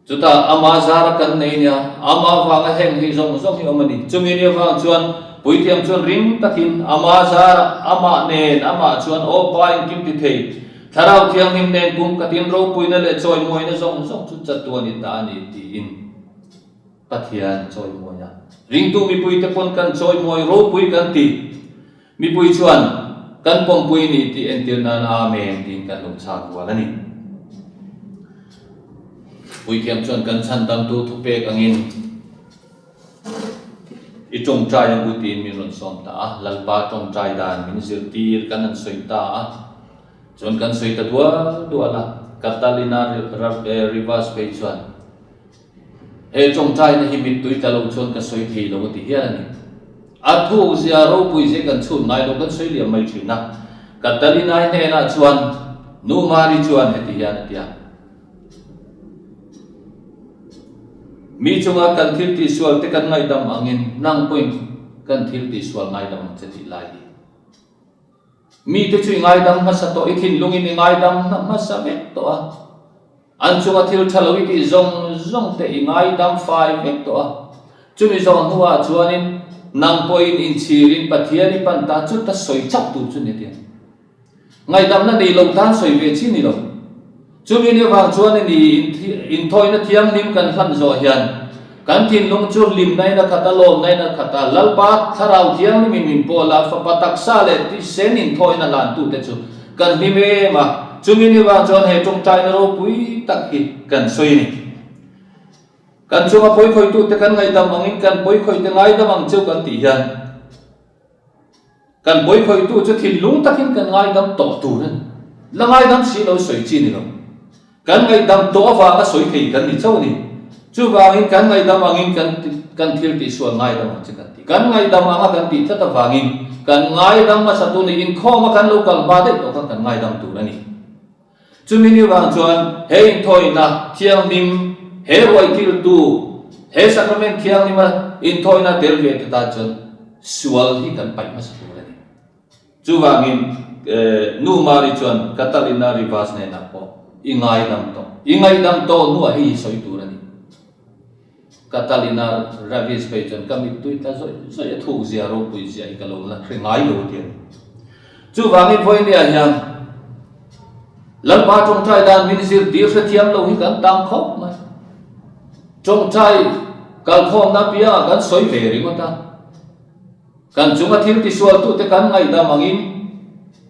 Chutah ama zara kan nei nia, ama vanga heng hi zawng zawng hi awm a ni. Chumi ni avang chuan Puithiam chuan ring takin ama zara, amah nen, amah chuan aw Pa engkim ti thei, Thlarau Thianghlim nen kum khatin ropuina leh chawimawina zawng zawng chu chatuan i ta a ni tiin Pathian a chawimawi a. Ringtu mipuite pawn kan chawimawi ropui kan ti. Mipui chuan kan pawmpui ni tih entir nan Amen tiin kan lo chhak rual a ni. Puithiam chuan kan chhandamtu thupek angin i tawngtai ang u tiin min rawn sawm ta a, Lalpa tawngtai dan min zirtir kan han sawi ta a, chuan kan sawi ta dual dual a, Catalina Rivas phei chuan He tawngtaina hi mittui tla lo chuan ka sawi thei lo a ti hial a ni. A thuk zia ropui zia kan chhut ngai lo kan sawi liam mai thin a. Catalinai hnenah chuan Nu Mari chuan heti hian a ti a, Mi chunga kan thil tihsual te kan ngaihdam angin nang pawhin kan thil tihsual ngaidam ang che tih lai hi. Mite chu i ngaidam hmasa tawh, i thinlungin i ngaidam hmasa vek tawh a. An chunga thil tha lo i tih zawng zawng te i ngaidam fai vek tawh a. Chumi zawng hnuah chuanin nang pawhin inchhirin Pathian i pan ta chu ta sawi chauh tur chu ni tia. Ngaihdamna nei lo tan sawi ve chi ni lo. Chumi ni avang chuan i ni inthawina thianghlim kan hlan zawh hian kan thinlung chu hlimnain a khat a, lawmnain a khat a, Lalpa Thlarau Thianghlimin min pawl a, Fapa taksa leh tisen inthawina hlantute chu kan hlim em a, chumi ni avang chuan he tawngtaina ropui tak hi kan sawi a ni. Kan chunga pawikhawitute kan ngaihdam angin kan pawikhawite ngaidam ang cheu kan tih hian, Kan pawikhawihtu chu thinlung takin kan ngaidam tawh tur a ni. La ngaidam si lo sawi chi ni lo. Kan ngaihdam tawh avanga sawi thei kan ni chauh a ni. Chuvangin kan ngaihdam angin kan kan thil tihsual ngaidam ang che kan ti. Kan ngaihdam anga kan tih tlat avangin kan ngaidam hmasa tu ni inkhawma kan lo kal hma daih tawh khan kan ngaidam tur a ni. Chumi ni vang chuan he inthawina thianghlim, he ruaikiltu, he sacrament thianghlima inthawina tel ve te tan chuan sual hi kan paih hmasa tur a ni. Chuvangin Nu Mari chuan Catalina Rivas hnenah pawh i ngaidam tawh, i ngaihdam tawh hnuah hei hi sawi tur a ni. Catalina Ravis phei chuan ka mittui tla zawih zawih a thuk zia ropui zia hi ka lo la hre ngai lo ti a ni. Chuvangin vawinia hian Lalpa tawngtai dan min zirtir hrethiam lo hi kan tam khawp mai. Tawngtai kalkhawmna piangah kan sawi ve ringawt a. Kan chunga thil tisualtute kan ngaihdam angin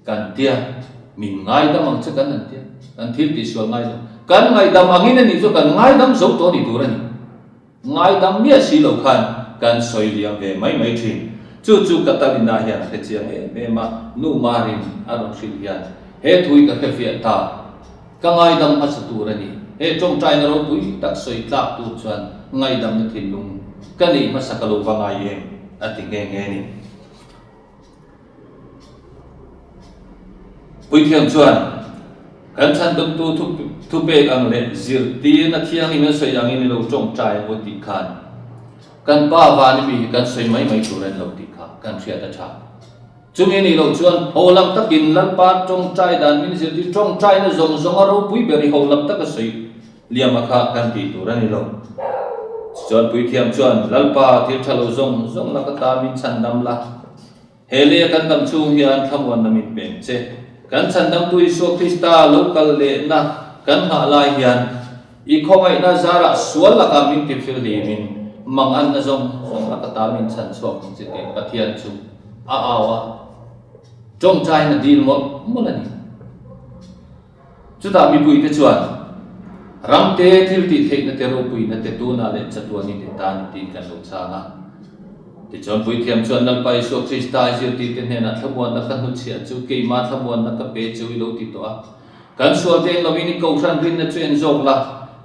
kan tia, min ngaidam ang che kan han tia, kan thil tihsual ngaidam. Kan ngaihdam angin a nih chu kan ngaidam zo tawh ni tur a ni. Ngaidam miah si lo khan kan sawi liam ve mai mai thin. Chu chu Catalina hian a hre chiang em em a, Nu Marin a rawn hrilh hian he thu hi ka hre fiah ta. Ka ngaidam hmasa tur a ni. He tawngtaina ropui tak sawi tlak tur chuan ngaidamna thinlung ka neih hmasa ka lo va ngai em a ti nghe nghe a ni. Puithiam chuan kan chhandawmtu thupek ang leh zirtirna thianghlim an sawi angin i lo tawngtai ang u tih khan kan Pa vani mi hi kan sawi mai mai tur a ni lo tih kha kan hriat a tha. Chumi nih loh chuan ho lam takin Lalpa tawngtai dan min zirtir tawngtaina zawng zawnga ropui ber i ho lam taka sawi liama kha kan tih tur a ni lo. Tichuan Puithiam chuan Lalpa thil tha lo zawng zawng laka ta min chhandam la, he leia kan dam chhung hian thlamuanna min peng che. Kan chhandamtu Isua Krista lo kal lehna kan nghah lai hian I khawngaihna zarah sual lakah min tifil hlimin manganna zawng zawng laka ta min chhan chhuak ang che tih Pathian chu a au a, tawngtaiin a dil mawlh mawlh a ni. Chutah mipuite chuan ramte thil tih theihna te ropuina te tunah leh chatuanin i ta ni tiin kan lo chhang a. Tichuan Puithiam chuan Lalpa Isua Krista i zirtirte hnenah thlamuanna ka hnuchhiah chu keimah thlamuanna ka pe cheu i lo ti tawh a. Kan sual te en lovin i kohhran rinna chu en zawk la,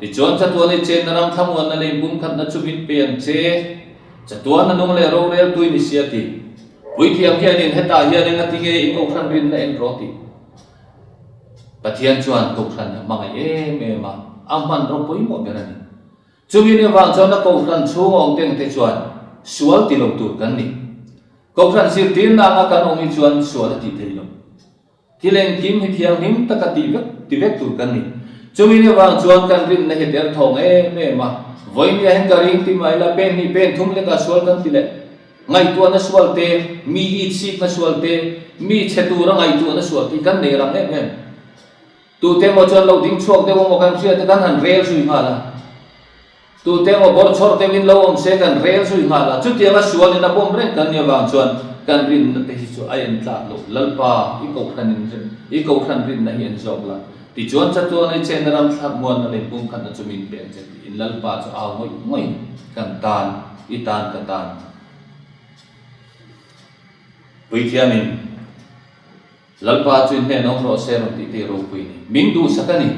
tichuan chatuan i chenna ram thlamuanna leh inpumkhatna chu min pe ang che. Chatuan a nung leh rorel tui ni si a ti. Puithiam hianin hetah hian engati nge i kohhran rinna en rawh ti. Pathian chuan kohhran hi a hmangaih em em a, a hmanraw pawimawh ber a ni. Chumi ni avang chuan a kohhran chhung awm teng te chuan sual ti lo tur kan ni. Kohhran zirtirna anga kan awm hi chuan sual a tih theih lo. Thil engkim hi thianghlim taka tih vek ti vek tur kan ni. Chumi ni avang chuan kan rinna hi derthawng em em a, vawinia hian ka ring ti mai la, pen hnih pen thum leka sual kan ti leh. Ngaihtuahna sual te, mi itsikna sual te, mi chhe tura ngaihtuahna sual te hi kan nei rang em em. Tute emaw chuan lo ding chhuak deuh emaw kan hriat te kan han rel zui nghal a. Tute emaw bawrchhawr deuhin lo awm se kan rel zui nghal a. Chutianga sualin a bawm reng kan nih avang chuan kan rinna te hi chu a en tlak loh. Lalpa, i kohhran in i kohhran rinna hi en zawk la. Tichuan chatuan i chenna ram thlak muanna leh pumkhatna chu min pe ang che tiin Lalpa chu au ngawih ngawih kan tan, i tan ka tan. Puithiamin. Lalpa chu in hnen awm rawh se rawn tih te ropui ni. Min duhsak a ni.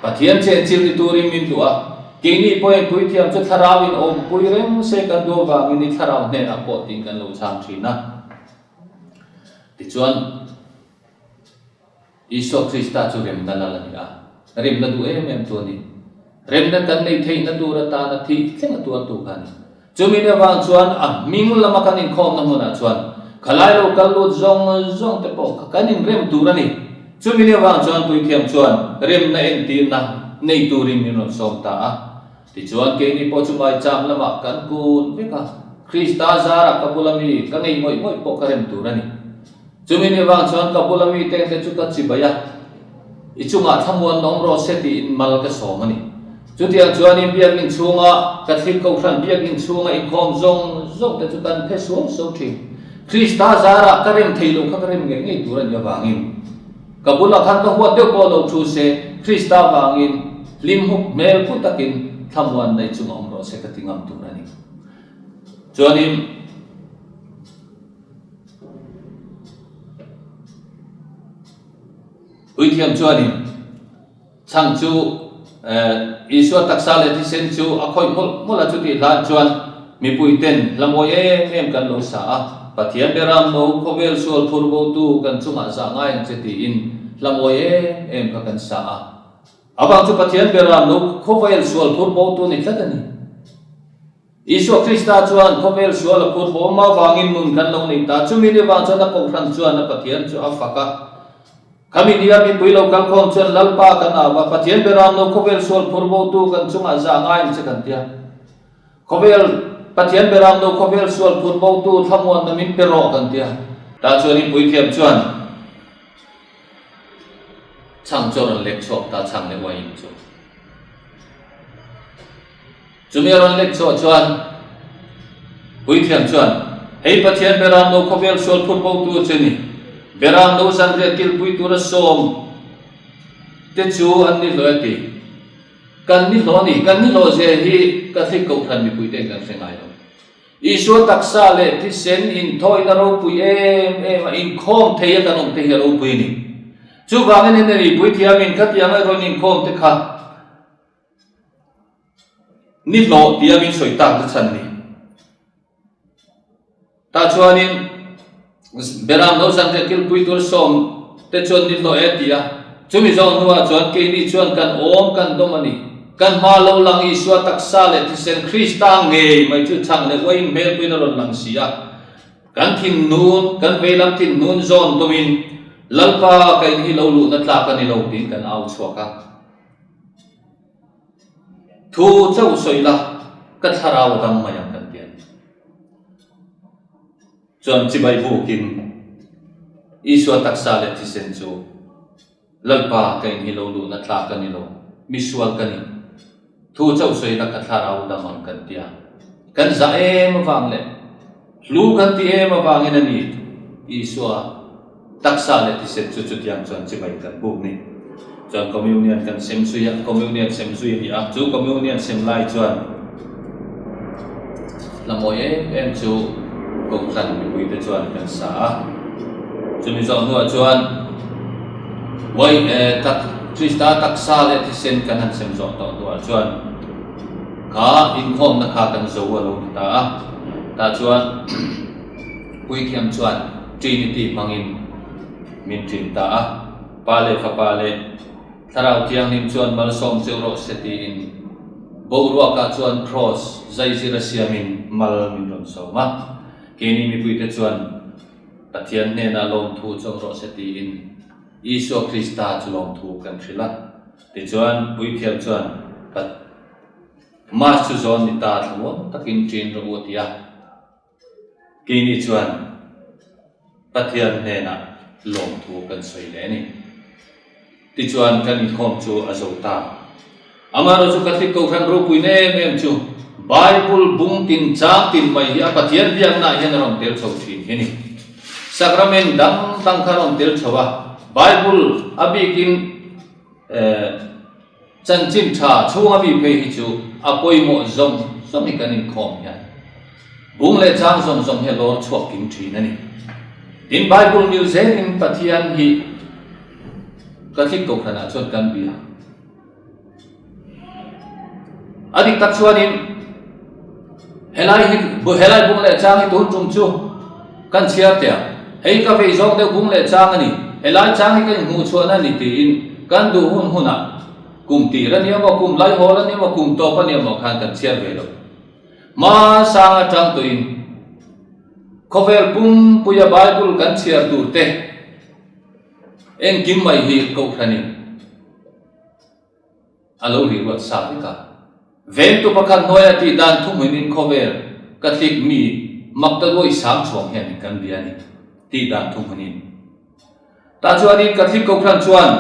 Pathian chen chil ni turin min duh a, keini pawhin puithiam chu thlarau in awmpui reng se kan duh avangin i thlarau hnenah pawh tiin kan lo chhang thin a. Tichuan, Isua Krista chu remna lal a ni a, remna duh em em tu a ni. Remna kan neih theihna tur atana thih thleng a tuartu kha a ni. Chumi ni avang chuan a hming lama kan inkhawmna hmunah chuan khalai lo kal lut zawng zawng te pawh kha kan inrem tur a ni. Chumi ni avang chuan Puithiam chuan remna entirna nei turin min rawn sawm ta a. Tichuan keini pawh chu maicham lamah kan kun vek a, Krista zarah ka bula mi ka ngei ngawih ngawih pawh ka rem tur a ni. Chumi ni vang chuan ka bula mi tengte chu ka chibai a, I chungah thlamuan awm rawh se tiin mal ka sawm a ni. Chutiang chuanin biakinn chhunga Catholic Kohhran biakinn chhunga inkhawm zawng zawng te chu kan phe suau suau thin. Krista zarah ka rem thei lo kha ka rem ngei ngei tur a nih avangin ka bulah khan ka huat deuh pawh lo thu se Krista vangin hlim huk hmel pu takin thlamuan nei chungah awm rawh se ka ti ngam tur a ni. Chuanin. Puithiam chuanin chhang chu Isua taksa leh thisen chu a khawih mawlh mawlh a, chutih hlan chuan mipuiten hla mawi em em kan lo sa a, Pathian beram no khawvel sual phur botu kan chungah zah ngai ang che tiin hla mawi em em kha kan sa a. Avang chu Pathian beram no khawvel sual phur botu ni tlat a ni. Isua Krista chuan khawvel sual a phur bawm avangin nun kan lo nei ta. Chumi ni vang chuan a kohhran chuan a Pathian chu a fak a. Khami nia mipui lo kalkhawm chuan Lalpa kan au a, Pathian beram lo khawvel sual phur botu kan chungah zah ngai ang che kan tia. Khawvel Pathian beram lo khawvel sual phur botu thlamuanna min pe rawh kan tia. Tah chuan i puithiam chuan chhang chu a rawn lek chhuak ta, chhang leh uaiin chu. Chumi a rawn lek chhuah chuan Puithiam chuan, Hei Pathian Beram no khawvel sual phur bo tur che ni, Beram no zanriah kilpui tura sawm te chu an ni hlawh e ti. Kan ni hlawh a ni, kan ni hlawh zia hi Catholic Kohhran mipuite'n kan hre ngai lo. Isua taksa leh thisen inthawina ropui em em a, inkhawm thei a kan awm te hi a ropui a ni. Chuvangin hemi Puithiamin khatianga rawn inkhawm te kha, Ni hlawh tia min sawi tak chu chhan ni. Tah chuanin Beram lo zanriah kilpui tur sawm te chuan ni hlawh e ti a. Chumi zawng hnuah chuan keini chuan kan awm kan dawm a ni. Kan hma lo lang Isua taksa leh thisen Krista ngei mai chu chhang leh uaiin hmelpuiin a rawn lang si a. Kan thin hnun, kan veilam thin hnun zawn dawmin Lalpa ka in hi lo luhna tlak a ni lo tiin kan au chhuak a. Thu chauh sawi la, ka thlarau a dam mai ang kan ti a ni. Chuan chibai bukin Isua taksa leh thisen chu Lalpa ka in hi lo luhna tlak a ni lo, misual ka ni. Thu chauh sawi la ka thlarau a dam ang kan ti a. Kan zah em avang leh hlu kan ti em avangin a ni Isua taksa leh thisen chu chutiang chuan chibai kan buk ni. Chuan Communion kan sem zui a, Communion sem zui a ni a, chu Communion sem lai chuan hla mawi em em chu Kohhran mipuite chuan kan sa a. Chumi zawh hnuah chuan Uai eh tak Krista taksa leh thisen kan han sem zawh tawh hnuah chuan Kha inkhawmna kha kan zo a lo ni ta a, tah chuan Puithiam chuan Trinity hmangin min ṭin ta a, Pa leh Fapa leh Thlarau Thianghlim chuan malsawm cheu rawh se tiin boruakah chuan Kraws zaizira siamin mal min rawn sawm a, keini mipuite chuan. Pathian hnenah lawmthu chu awm rawh se tiin Isua Krista chu lawmthu kan hrilh a. Tichuan, Puithiam chuan Mass chu zawn ni ta thlamuang takin ṭin rawh u a ti a. Keini chuan Pathian hnenah lawmthu kan sawi leh a ni. Tichuan kan inkhawm chu a zo ta. Amaherawhchu Catholic Kohhran ropuina em em chu Bible bung tin chang tin mai hi a Pathian biaknaah hian a rawn tel chho thin hi a ni. Sacrament dang dang kha a rawn tel chho a, Bible a bikin eh, Chanchin tha chhunga mi phei hi chu a pawimawh zawng zawng hi kan inkhawm hian bung leh chang zawng zawng hi a lawr chhuak kim thin a ni. Tin, Bible mil zelin Pathian hi Catholic Kohhranah chuan kan bia. A dik tak chuanin helai hi helai bung leh chang hi tun tum chu kan chhiar teh ang. Hei ka vei zawk deuh bung leh chang a ni. Helai chang hi ka inhmuh chhuahna a ni tiin kan duh hun hunah kum tir a nia maw, kum laihawl a nia maw, kum tawp a nia maw khan kan chhiar ve lo. Hmasang atang tawhin khawvel pumpuia Bible kan chhiar tur te engkim mai hi Kohhranin A lo ri ruat sa vek a. Vengtu pakhat hnuaia tih dan thumhmuinin khawvel ka tlik mi Maktaduai sang chhuang hianin kan bia a ni tih dan thumhmunin. Tah chuanin ka tlik Kohhran chuan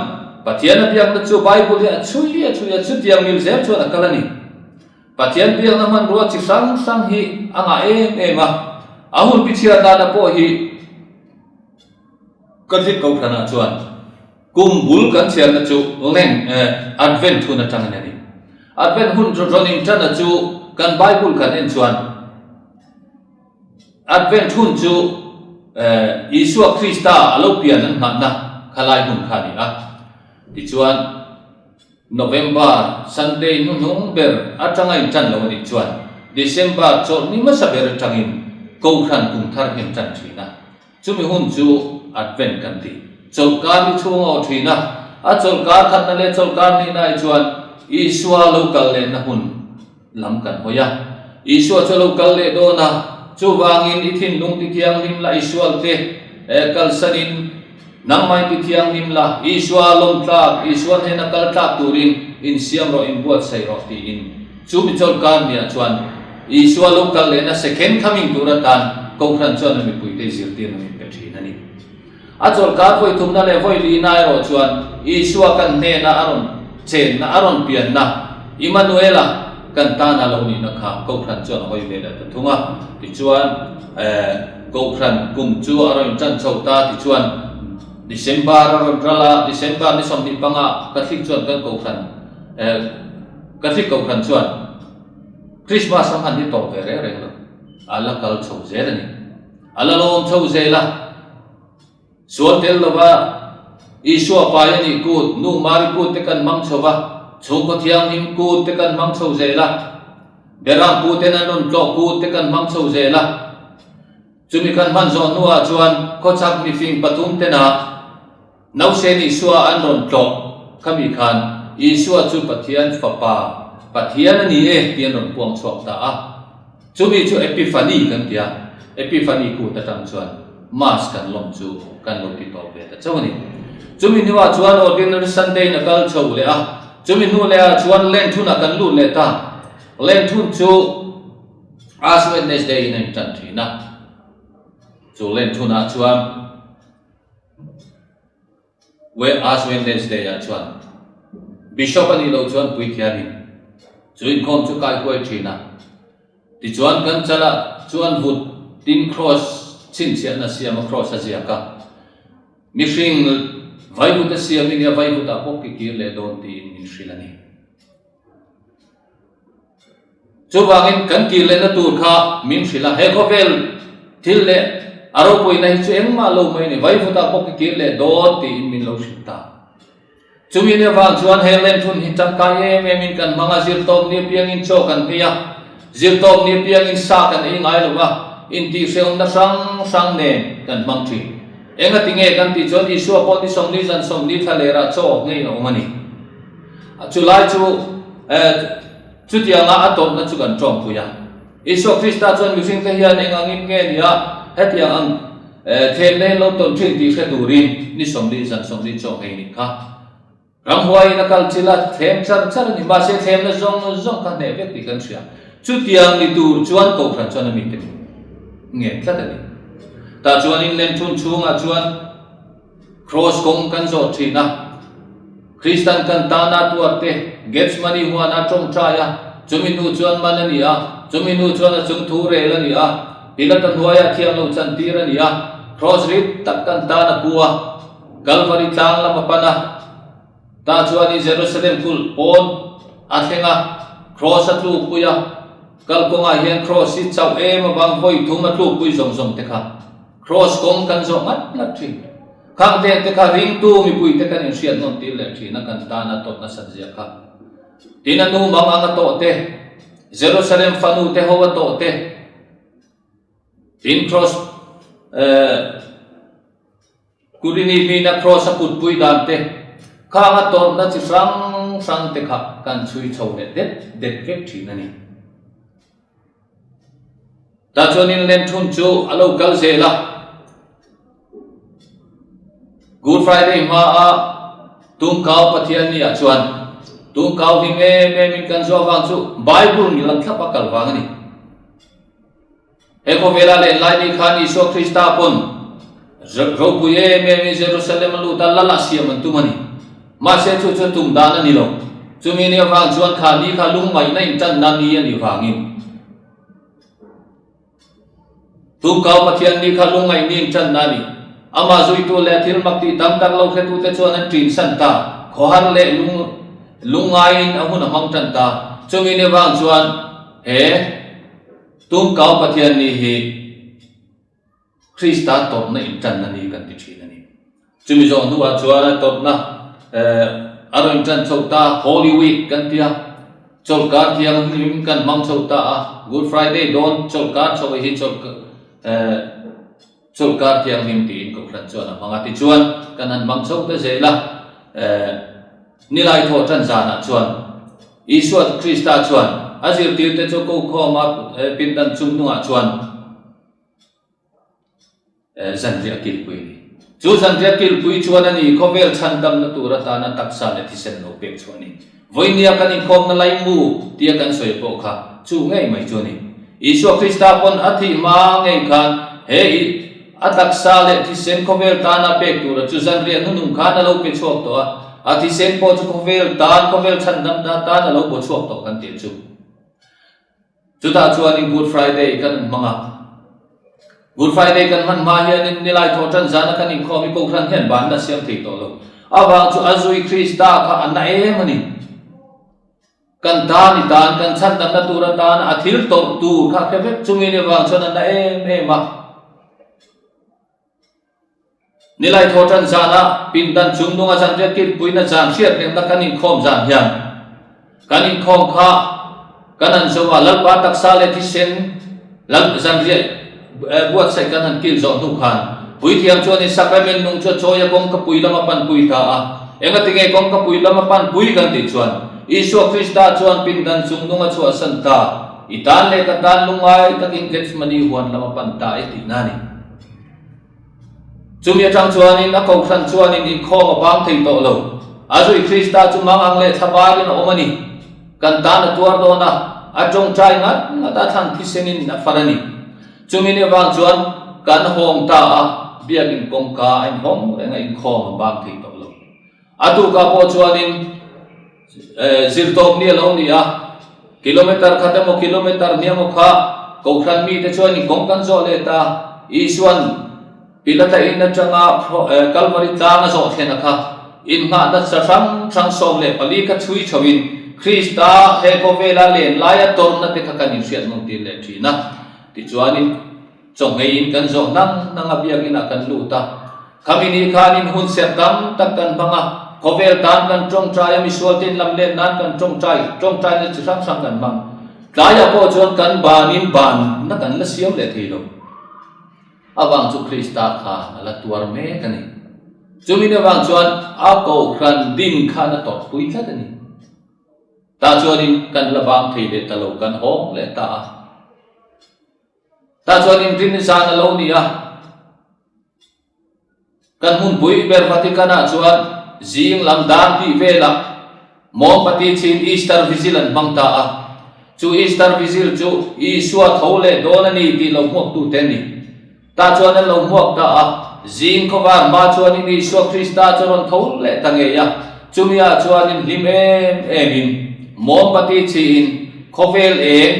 Pathian a biakna chu Bible hi a chhui a chhui a chutiang mil zel chuan a kal a ni. Pathian biakna hmanrua chi hrang hrang hi a ngah em em a, a hun pi chhiar dana pawh hi ka tlik Kohhranah chuan Kum bul kan chhiarna chu Lent, Advent hun atangin a ni. Advent hun rawn inṭanna chu kan Bible kan en chuan Advent hun chu Isua Krista a lo pian an nghahna khalai hun kha a ni a. Tichuan November Sunday hnuhnung ber atanga inṭan lo a nih chuan December chawlhni hmasa ber atangin Kohhran kum thar hi an ṭan ṭhin a. Chumi hun chu Advent kan ti. Chawlhkar hi chhung a aw thin a, a chawlhkar khatna leh chawlhkar hnihna hi chuan Isua lo kal lehna hun lam kan hawi a. Isua chu a lo kal leh dawn a, chuvangin i thinlung ti thianghlim la, i sualte kalsanin nangmah i ti thianghlim la, Isua lawm tlak, Isua hnena kal tlak turin insiam rawh, inbuatsaih rawh tiin. Chu mi chawlhkar niah chuan Isua lo kal lehna second coming tur atan Kohhran chuan a mipuite zirtirna min pe thin a ni. A chawlhkar vawi thumna leh vawi lina erawh chuan Isua kan hnena a rawn chenna, a rawn pianna, Immanuela kan tana lo nihna kha Kohhran chuan a hawi ve leh ta thung a. Tichuan, Kohhran kum chu a rawn intan chho ta tichuan December a rawn ral a, December ni 25 Catholic chuan kan Kohhran, Catholic Kohhran chuan Christmas a hman hi tawp ve reng reng lo, a la kal chho zel a ni. A la lawm chho zel a, sual tel lova Isua pai a nih kut, Nu Mari kut te kan hmang chho va, chhungkaw thianghlim kut te kan hmang chho zel a, Berang pu ten an rawn tlawh kut te kan hmang chho zel a. Chumi kan hman zawh hnuah chuan khawchhak mifing pathum tena Nausen Isua an rawn tlawh khami khan Isua chu Pathian Fapa, Pathian a ni e tih an rawn puang chhuak ta a. Chumi chu Epiphany kan ti a, Epiphany kut atang chuan Mass kan lawm chu kan lo ti tawp ve ta chauh a ni. Chumi hnuah chuan Ordinary Sunday in a kal chho leh a, chumi hnu lehah chuan Lent hunah kan lut leh ta. Lent hun chu Ash Wednesday in a intan thin a, chu Lent hunah chuan, Ash Wednesday ah chuan Bishop a nih loh chuan puithianin chu inkhawm chu kai huai thin a. Tichuan kan chalah chuan vut tin Kraws chhinchhiahna siam a Kraws a ziak a. Mihring vaivut a siam i nia vaivut ah pawh ki kir leh dawn tiin min hrilh a ni. Chuvangin kan kir lehna tur kha min hrilh a, he khawvel thil leh a ropuina hi chu engmah lo mai a ni, vaivutah pawh ka kir leh dawn tiin min lo hrilh ta. Chumi ni avang chuan he lenthun hi tangkai em emin kan hmang a, zirtawp ni apiangin chaw kan hmei a, zirtawp ni apiangin sa kan ei ngai lo a, intihhrehawmna hrang hrang nen kan hmang thin. Engati nge kan tih chuan Isua pawh ni 40 zan 40 thla lerah chaw ngei a awm a ni. Chulai chu chutianga a tawpna chu kan tawngpui a. Isua Krista chuan mihringte hian eng angin nge ni a, hetiang ang. Thlemna in lo tawn thin tih hre turin ni 40 zan 40 chaw nghei nih kha. Ramhuaiin a kal chil a, thlem char char a ni. Mahse thlemna zawng zawng kha hneh vek tih kan hria. Chutiang ni tur chuan Kohhran chuan a mite ngen tlat a ni. Tah chuan inlem thun chhungah chuan Kraws kawng kan zawh thin a, Kristan kan tana tuar te Gethsemane huana tawngtai a, chumi hnu chuan man a ni a, chumi hnu chuan a chung thu rel a ni a, Pilata hnuaiah thiam lo chantir a ni a, Kraws rit tak kan tan a pu a, Kalvari tlang lam a pan a, tah chuanin Jerusalem kulh pawn a thleng a, Kraws a tlukpui a, kalkawngah hian Kraws hi chauh em avang vawi thum a tlukpui zawng zawng te kha. Kraws kawng kan zawh ngat ngat thin. Khang teng te kha ringtu mipui te kan inhriat nawn tir leh thin a kan tan a tawt nasat zia kha. Tin a nu mang ang a tawh te, Jerusalem fanu te ho a tawh te, tin Kraws eh Kurini hmina Kraws a kutpui dan te, khang a tawrhna chi hrang hrang te kha kan chhui chho leh det det vek thin a ni. Tah chuanin Lenthun chu a lo kal zel a. Good Friday hmaa Tungkau Pathianni ah chuan Tungkau hlim em em in kan zawh avang chu Bible ngil ang thlap a kal vang a ni. He khawvela len lai ni khan Isua Krista pawn ropui em em in Jerusalem a lut a, lal a siam an tum a ni. Mahse chu chu tum dan a ni lo. Chumi ni avang chuan kha ni kha lungngaihna intanna ni a nih vangin Tumkau Pathian ni kha lungngaih ni intanna a ni. Amah zuitu leh thil mak tih tam tak lo hretute chuan an ṭinsan ta. Khawhar leh lung lungngaiin a hun a hmang ṭan ta. Chumi ni avang chuan he Tumkau Pathian ni hi Krista tawpna inṭanna ni kan ti ṭhin a ni. Chumi zawh hnuah chuan a tawpna a rawn inṭan chho ta, Holy Week kan ti a, chawlhkar thianghlim kan hmang chho ta a, Good Friday dawn chawlhkar chho hi chawlhkar thianghlim tiin Kohhran chuan a hmang a. Tichuan kan han hmang chho ta zel a, Nilai thawh ṭan zanah chuan Isua Krista chuan a zirtirte chu kokhawma pindan chungnungah chuan, Zanriah kilpui a ni. Chu zanriah kilpui chuan a ni khawvel chhandamna tur atana taksa leh thisen lo pek chhuah a ni. Vawinia kan inkhawmna laimu tia kan sawi pawh kha chu ngei mai chu a ni. Isua Krista pawn a thih hma ngei khan he i a taksa leh thisen khawvel tana pek tura chu zanriah hnunung khan a lo pe chhuak tawh a, a thisen pawh chu khawvel tan, khawvel chhandamna tan a lo baw chhuak tawh kan tih chu. Chutah chuanin Good Friday kan an hmang a. Good Friday kan hman hma hianin nilai thawh ṭan zana kan inkhawm i Kohhran hian banna siam thei tawh lo. Avang chu a zui Krista kha a na em a ni. Kan tan i tan, kan chhandamna tur atan a thil tawrh tur kha hre vek chungin i vang chuan a na em em a. Nilai thaw ṭan zanah pindan chung nunga zanriat kilpuina zan hriat rengna kan inkhawm zan hian kan inkhawm kha kan han zo a, Lalpa taksa leh thisen Lal zanriat buatsaih kan han kil zawh hnu khan Puithiam chuanin Sacrament nung chu a chawi a kawngkapui lama panpui ta a. Engatinge kawngkapui lama panpui kan tih chuan Isua Krista chuan pindan chung nunga chhuahsan ta, i tan leh ka tan lungngai takin Gethsemane huan lama pan ta e tihna a ni. Chumi atang chuanin a kohhran chuanin inkhawm a bang thei tawh lo. A zui Krista chu mang ang leh thlabarin a awm a ni. Kan tan a tuar dawn a, a tawngtai ngat ngat a thlan thisenin a far a ni. Chumi ni avang chuan kan hawng ta a, biakin kawngka a inhawng reng a, inkhawm a bang thei tawh lo. A tukah pawh chuanin zirtawp ni a lo ni a, kilometer khat emaw kilometer hnih emaw kha Kohhran mite chuan inkawng kan zawh leh ta. Isuan Pilata in atanga Kalvari tlang a zawh thlen a kha innghahna sa hrang hrang 14 kha chhui chhoin Krista he khawvela len laia tawrhna te kha kan inhriat nawn tir leh thin a. Tichuanin Chawngheiin kan zawh hnang hnang a biakinah kan lut a, khami ni khanin hun serh tam tak kan hmang a, khawvel tan kan tawngtai a, misual te inlam len nan kan tawngtai, tawngtaina chi hrang hrang kan hmang. Tlaiah pawh chuan kan banin banna kan la siam leh thei lo. Avang chu Krista kha a la tuar mek a ni. Chumi ni avang chuan a kohhran din khan a tawrhpui tlat a ni. Tah chuanin kan la bang thei leh ta lo, kan hawng leh ta a. Tah chuan inrin zan a lo ni a. Kan hmunpui ber Vatican-ah chuan zing lam dar tih velah mawmbati chhin Easter Vigil an hmang ta a. Chu Easter Vigil chu Isua tho leh dawn a ni tih lo hmuaktute an ni. Tah chuan an lo hmuak ta a, zing khawvar hma chuanin Isua Krista chu a rawn tho leh ta ngei a. Chumi-ah chuanin hlim em emin mawmbati chhiin khawvel eng,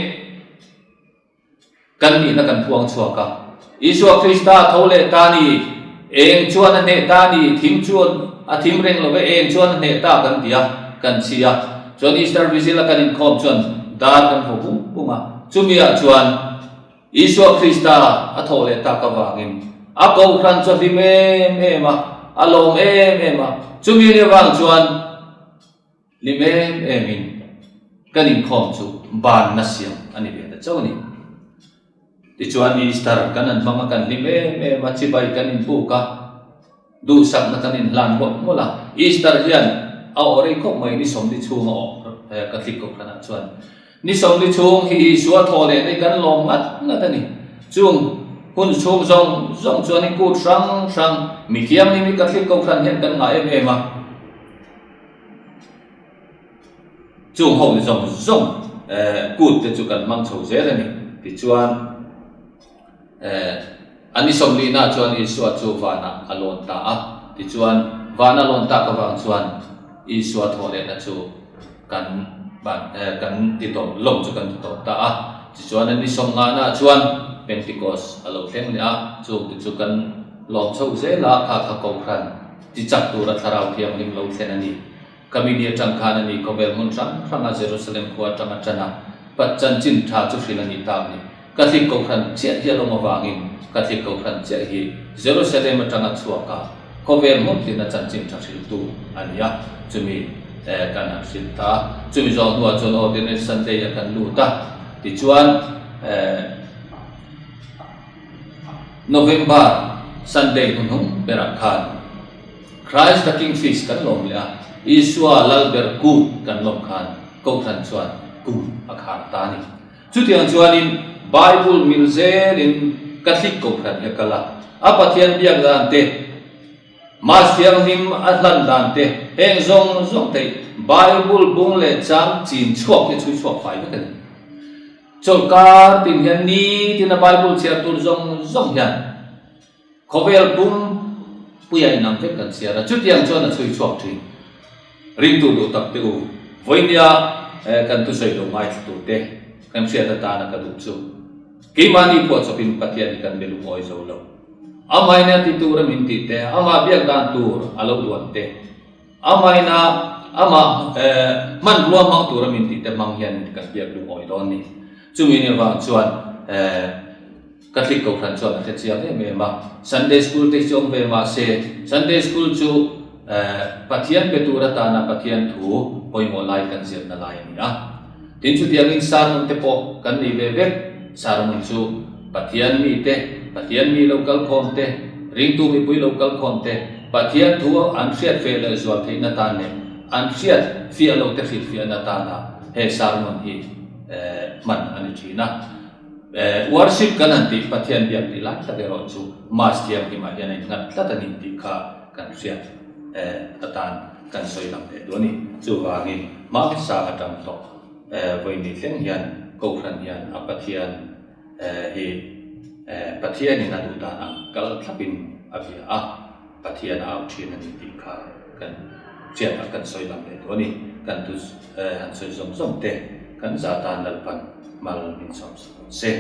Kan nihna kan puang chhuak a. Isua Krista tho leh ta ni, eng chuan a hneh ta ni, thim chuan a thim reng lo ve, eng chuan a hneh ta kan ti a, kan chhi a. Chuan Easter Vigil a kan inkhawm chuan dar kan haw bung bung a. Chumiah chuan Isua Krista a thawh leh tak avangin a kohhran chu a hlim em em a, a lawm em em a. Chumi ni avang chuan Hlim em emin kan inkhawm chu banna siam a ni ve ta chauh a ni. Tichuan Easter kan han hmang a, kan hlim em em a, chibai kan inbuk a, duhsakna kan inhlan mawlh mawlh a. Easter hian a awh rei khawp mai, ni sawmli chhung a awh Catholic kohhranah chuan. Ni sawmli chhung hi Isua thaw leh nei kan lawm ngat ngat a ni. Chung hun chhung zawng zawng chuan hi kut hrang hrang mithianghlim hi Catholic kohhran hian kan ngah em em a. Chung ho ni zawng zawng kut te chu kan hmang chho zel a ni. Tichuan a ni sawmlihna chuan Isua chu vanah a lawn ta a. Tichuan vana lawn tak avang chuan Isua thawh lehna chu kan kan ti tawp lawng chu kan ti tawp ta a. Tichuan a ni sawmngahna chuan Pentecost a lo thleng leh a, chung te chu kan lawm chho zel a, kha kha Kohhran Ti chak tura Thlarau Thianghlim lo thlen a ni. Ka mi ni atang khan a ni khawvel hmun hrang hranga Jerusalem khua atang a tan a, Pat chanchin tha chu hrilh a nih tak ni. Catholic Kohhran chiah hi a lawm avangin Catholic Kohhran chiah hi Jerusalem atanga chhuak a, khawvel hmun tlina chanchin tha hrilhtu a ni a, chumi kan han hrilh ta a. Chumi zawh hnuah chuan Ordinary Sunday a kan lut a, tichuan November Sunday hnuhnung berah khan Christ the King Feast kan lawm leh a, Isua Lalber Kut kan lawm khan Kohhran chuan kum a khar ta a ni. Chutiang chuanin Bible mil zelin Catholic Kohhran hi a kal a, a Pathian biak dan te, Mass thianghlim a hlan dan te, heng zawng zawng te Bible bung leh chang chin chhuak hi a chhui chhuak fai vek a ni. Chawlhkar tin hian nitin a Bible chhiar tur zawng zawng hian khawvel pum puia inang vek kan chhiar a, chutiang chuan a chhui chhuak thin. Ringtu duh tak te u, vawinia kan thusawi lo ngaithla tur te kan hriat atana ka duh chu keimahni phuahchawpin Pathian hi kan be lungawi zo lo. Amahin a ti tur a min tih te, amah biak dan tur a lo duan te, Amaina amah hmanrua hmang tura min tih te hmang hian kan biak lungawi dawn ni. Chumi ni avang chuan Catholic Kohhran chuan a hre chiang em em a, Sunday School te hi chu awm ve mah se, Sunday School chu Pathian pe tur atana Pathian thu pawimawh lai kan zirna lai a ni a. Tin chutiangin sermon te pawh kan nei ve vek, sermon chu Pathian mi te, Pathian mi lo kal khawm te, ringtu mipui lo kal khawm te, Pathian thu an hriat feh leh zual theihna tan leh an hriat fiah lo te hrilh fiahna tana he sermon hi hman a ni thin a. Worship kan han tih Pathian biak tih lai tak erawh chu Mass thianghlimah hian a innghat tlat a ni tih kha kan hriat atan kan sawi lang leh duh a ni. Chuvangin hmasa atang tawh vawiin thleng hian Kohhran hian a Pathian hi Pathianin a duh dan ang kal thlapin a bia a, Pathian a au thin a ni tih kha kan hriat a kan sawi lang leh duh a ni. Kan thu han sawi zawng zawng te kan za tan Lalpan mal min sawm sak se.